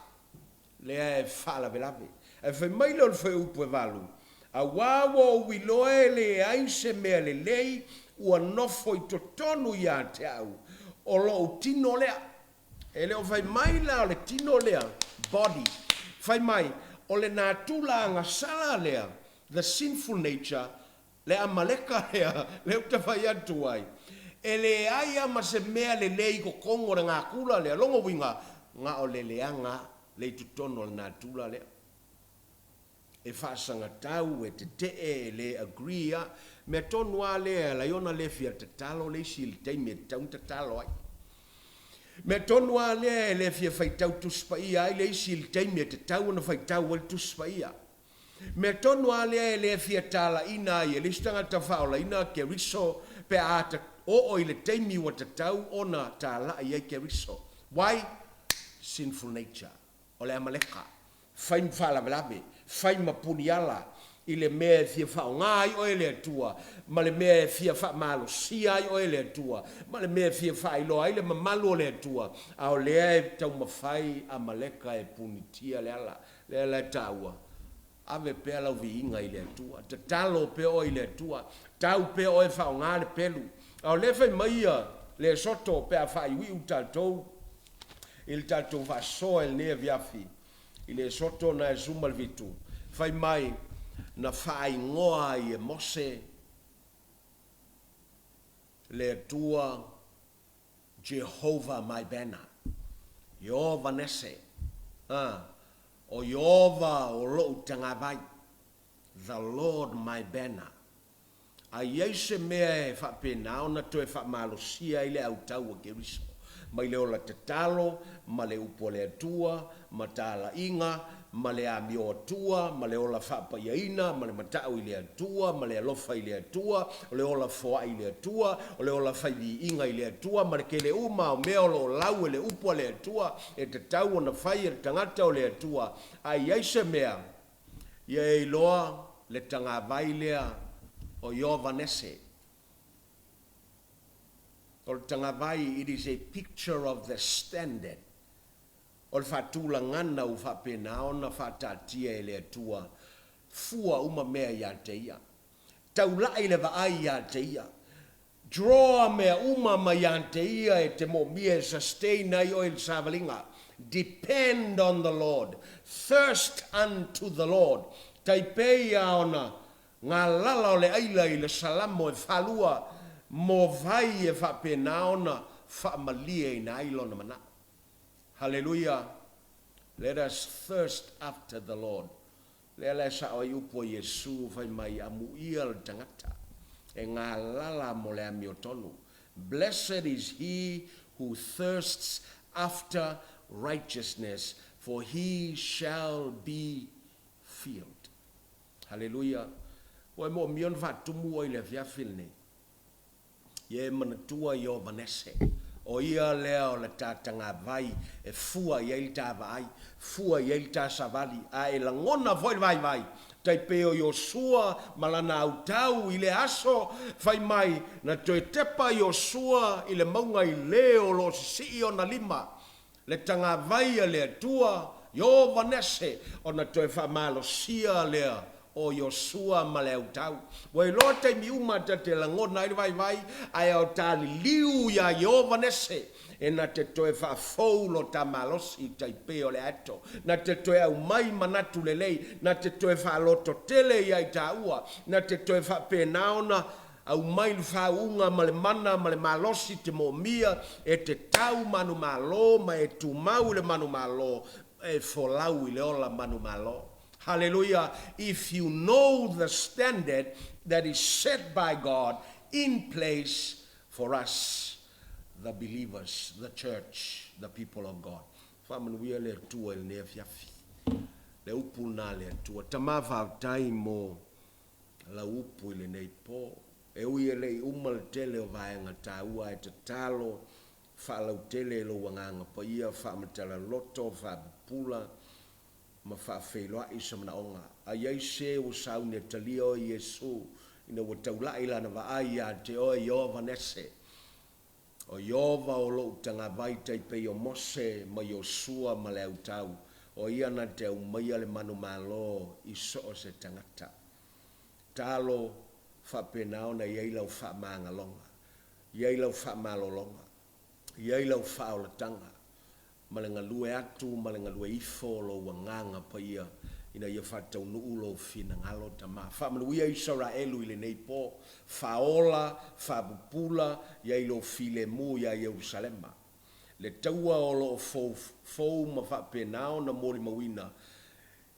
A: lea e faalavelave. Ae fai mai lea o le fuaiupu e 8, Auā ua ou iloa e leai se mea lelei ua nofo i totonu ia te au, o lou tino lea. E le o fai mai la o le tino lea, body, fai mai o le natura agasala lea, the sinful nature. Le Amaleka lea, lea ou te fai atu ai, e leai a ma se mea lelei i totonu o le natura lea, lona uiga, na o le leaga a le i totonu o le natura lea. E faasagatau, e tetee, e le agree a. Mea tonu a lea e ala ai ona le fia tatalo le isi i le taimi e tatau ona tatalo ai. Mea tonu a lea e le fia faitau Tusi Paia ai le isi i le taimi e tatau ona faitau ai le Tusi Paia. Mea tonu lava lea e le fia talaiina ai e le isi tagata faaolaina Keriso pe a oo i le taimi ua tatau ona talai ai Keriso. Why? Sinful nature. O le Amaleka. Fai ma faalavelave, fai ma puniala i le mea e fia faaaoga ai oe e le Atua, ma le mea e fia faamalosia ai oe e le Atua, ma le mea e fia faailoa ai le mamalu o le Atua, a o lea e taumafai Amaleka e punitia le ala. Lea la e taua, ave pea lau viiga i le Atua, tatalo pea oe i le Atua, tau pea oe e faaaoga le pelu. A o lea e fai mai ia le soto pe a faaiuiu tatou i le tatou faasoa i lenei afiafi, i le soto na e 17, fai mai, na faaigoa ai e Mose le Atua Jehovah my banner, Ieova Nese, a, o Ieova o lou tagavai, the Lord my banner. A i ai se mea e faapena ona toe faamalosia ai le autau a Keriso, mai le ola tatalo, ma le upu a le Atua, ma talaiga, ma le amio Atua, ma le ola faapaiaina, ma le matau i le Atua, ma le alofa i le Atua, o le ola foai i le Atua, o le ola fai viiga i le Atua, ma le tele uma o mea o lo o lau e le upu a le Atua e tatau ona fai e le tagata o le Atua. A i ai se mea, ia e iloa le tagavai lea o Iovanese. O le tagavai, it is a picture of the standard. O le faatulagana ua faapena ona faataatia e le Atua, fua uma mea ia te Ia. Taulai le vaai ia te Ia. Draw mea uma mai ia te Ia e te moomia e sustain ai oe i le savaliga. Depend on the Lord. Thirst unto the Lord. Tai pei a ona galala o le aila i le Salamo e falua mo vai e faapena ona faamalieina ai lona manao. Haleluia! Let us thirst after the Lord. Lea la e sao ai upu a Iesu fai mai, Amuia le tagata e galala mo le amiotonu. Blessed is he who thirsts after righteousness, for he shall be filled. Haleluia! Ua e moomia ona faatumu oe i le afiafi lenei. Ia e manatua i o Vanese, o ia lea o le ta tagavai e fua i ai le ta vaai, fua i ai le ta savali, a e lagona foi le vaivai, tai pei o Iosua ma lana autau i lea aso, fai mai, na toe tepa Iosua i le mauga i le o lo o sisii ona lima, le tagavai a le Atua, Ieova Nese, ona toe faamalosia lea o Iosua ma le autau. Ua iloa taimi uma ta te lagona ai le vaivai, ae o ta liliu iā Ieova Nese, e na te toe faafou lo ta malosi tai pei o le aeto, na te toe aumai manatu lelei, na te toe faalototele iā i tāua, na te toe faapena ona Aumai le faauuga ma le mana ma le malosi te moomia e te tau manumalo ma e tumau i le manumalo ma e folau i le ola manumalo. Hallelujah! If you know the standard that is set by God in place for us the believers, the church, the people of God. Faamanuia le Atua i lenei afiafi. Le upu lena a le Atua. Tama faafetai mo lau upu i lenei po. E ui e le i uma le tele o vaega taua ae tatalo faalautele i lou Agaga Paia, faamatala loto, faapupula ma faafeiloai se manaoga. A i ai se ua sauni e talia oe Iesu ina ua taulai lana vaai ia te oe Ieova Nese, O Ieova o lou tagavai tai pei o Mose ma Iosua ma le autau, o ia na te aumaia le manumalo i so o se tagata. Talo, faapena ona i ai lau faamagaloga, i ai lau faamalologa, i ai lau faaolataga, ma le galue atu ma le galue ifo o lou Agaga Paia. ina ia faataunuu Lou finagalo, Tama. Faamanuia Isaraelu i lenei po, faaola, faapupula i ai Lou filemu ia Ierusalema. Le taua o lo o foufou ma faapena ona molimauina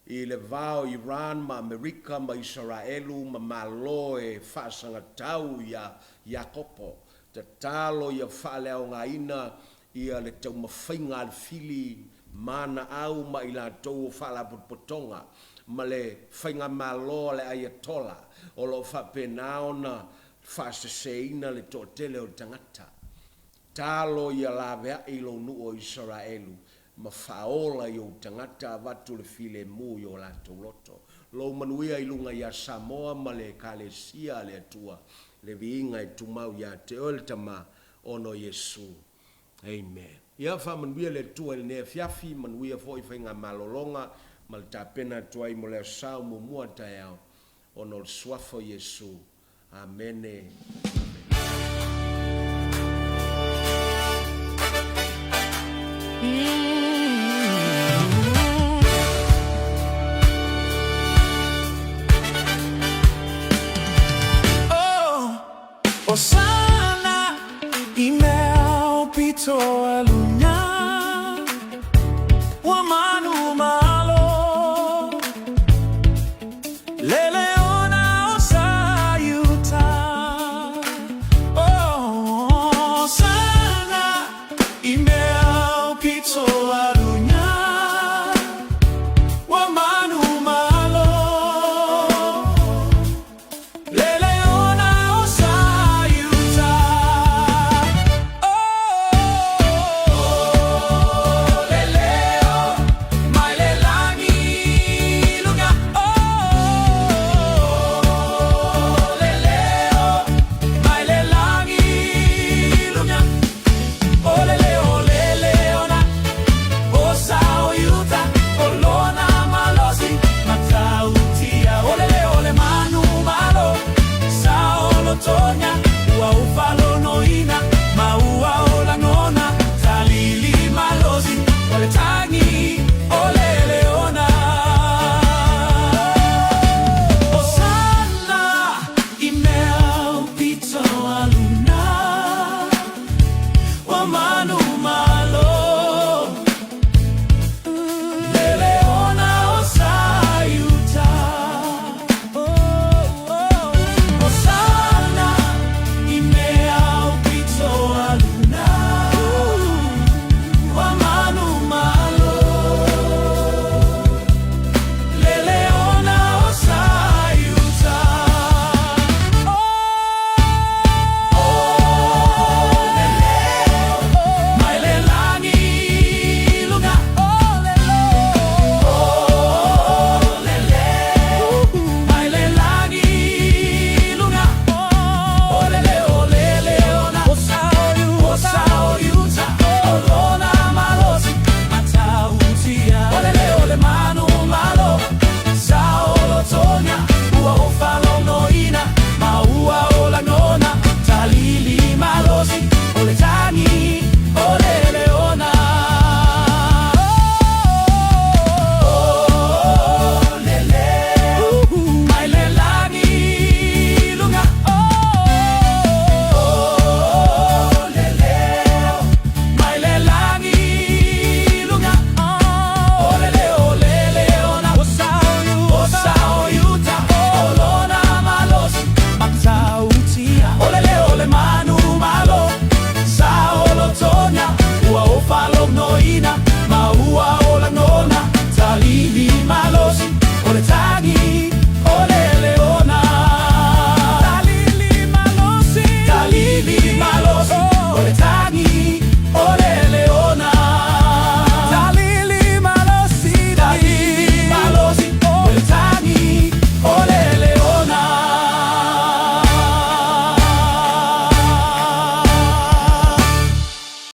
A: i le va o Iran ma Amerika ma Isaraelu ma Malo e faasagatau ia Iakopo, tatalo ia faaleaogaina ia le taumafaiga a le fili manaau ma i latou o faalapotopotoga ma le faigamalo a le Ayatollah o lo o faapena ona faaseseina le toatele o tagata. Talo ia laveai lou nuu o Isaraelu ma faaola i ou tagata avatu le filemu i o latou loto. Lou manuia i luga ia Samoa ma le Ekalesia a le Atua, le viiga e tumau ia te oe le Tama, ona o Iesu. Amen. Ia faamanuia le Atua i lenei afiafi, manuia foi faigamalologa ma le tapena atu ai mo le Aso Sa o muamua a taeao, ona o le Suafa o Iesu. Amene.
B: Osana i mea pito a luna Ua manu malo Lele ona o sa iuta Oh, Osana i mea pito a luna Ua manu malo Lele ona o sa iuta Oh, lele o mai le lagi luga Oh, lele o mai le lagi luga O lele o lele ona o sa o iuta o lona malosi matautia O lele o le manu malo sa o lotonya ua ufalonoina ma ua o lagona talili malosi o le tagi o lele ona Osana i mea pito a luna ua manu malo Lele ona o sa iuta Osana i mea pito a luna ua manu malo Lele ona o sa iuta Oh, lele mai le lagi luga Oh, lele mai le lagi luga Oh, lele o lele ona o sa o iuta O lona malosi matautia O lele o le manu malo sa o lotoga ua o falonoina ma ua o lagona talili malosi o le tagi o lele ona Oh, lele mai le lagi luga Oh, lele mai le lagi luga O lele o lele ona o sa o iuta O lona malosi matautia O lele o le manu malo sa o lotoga ua o falonoina.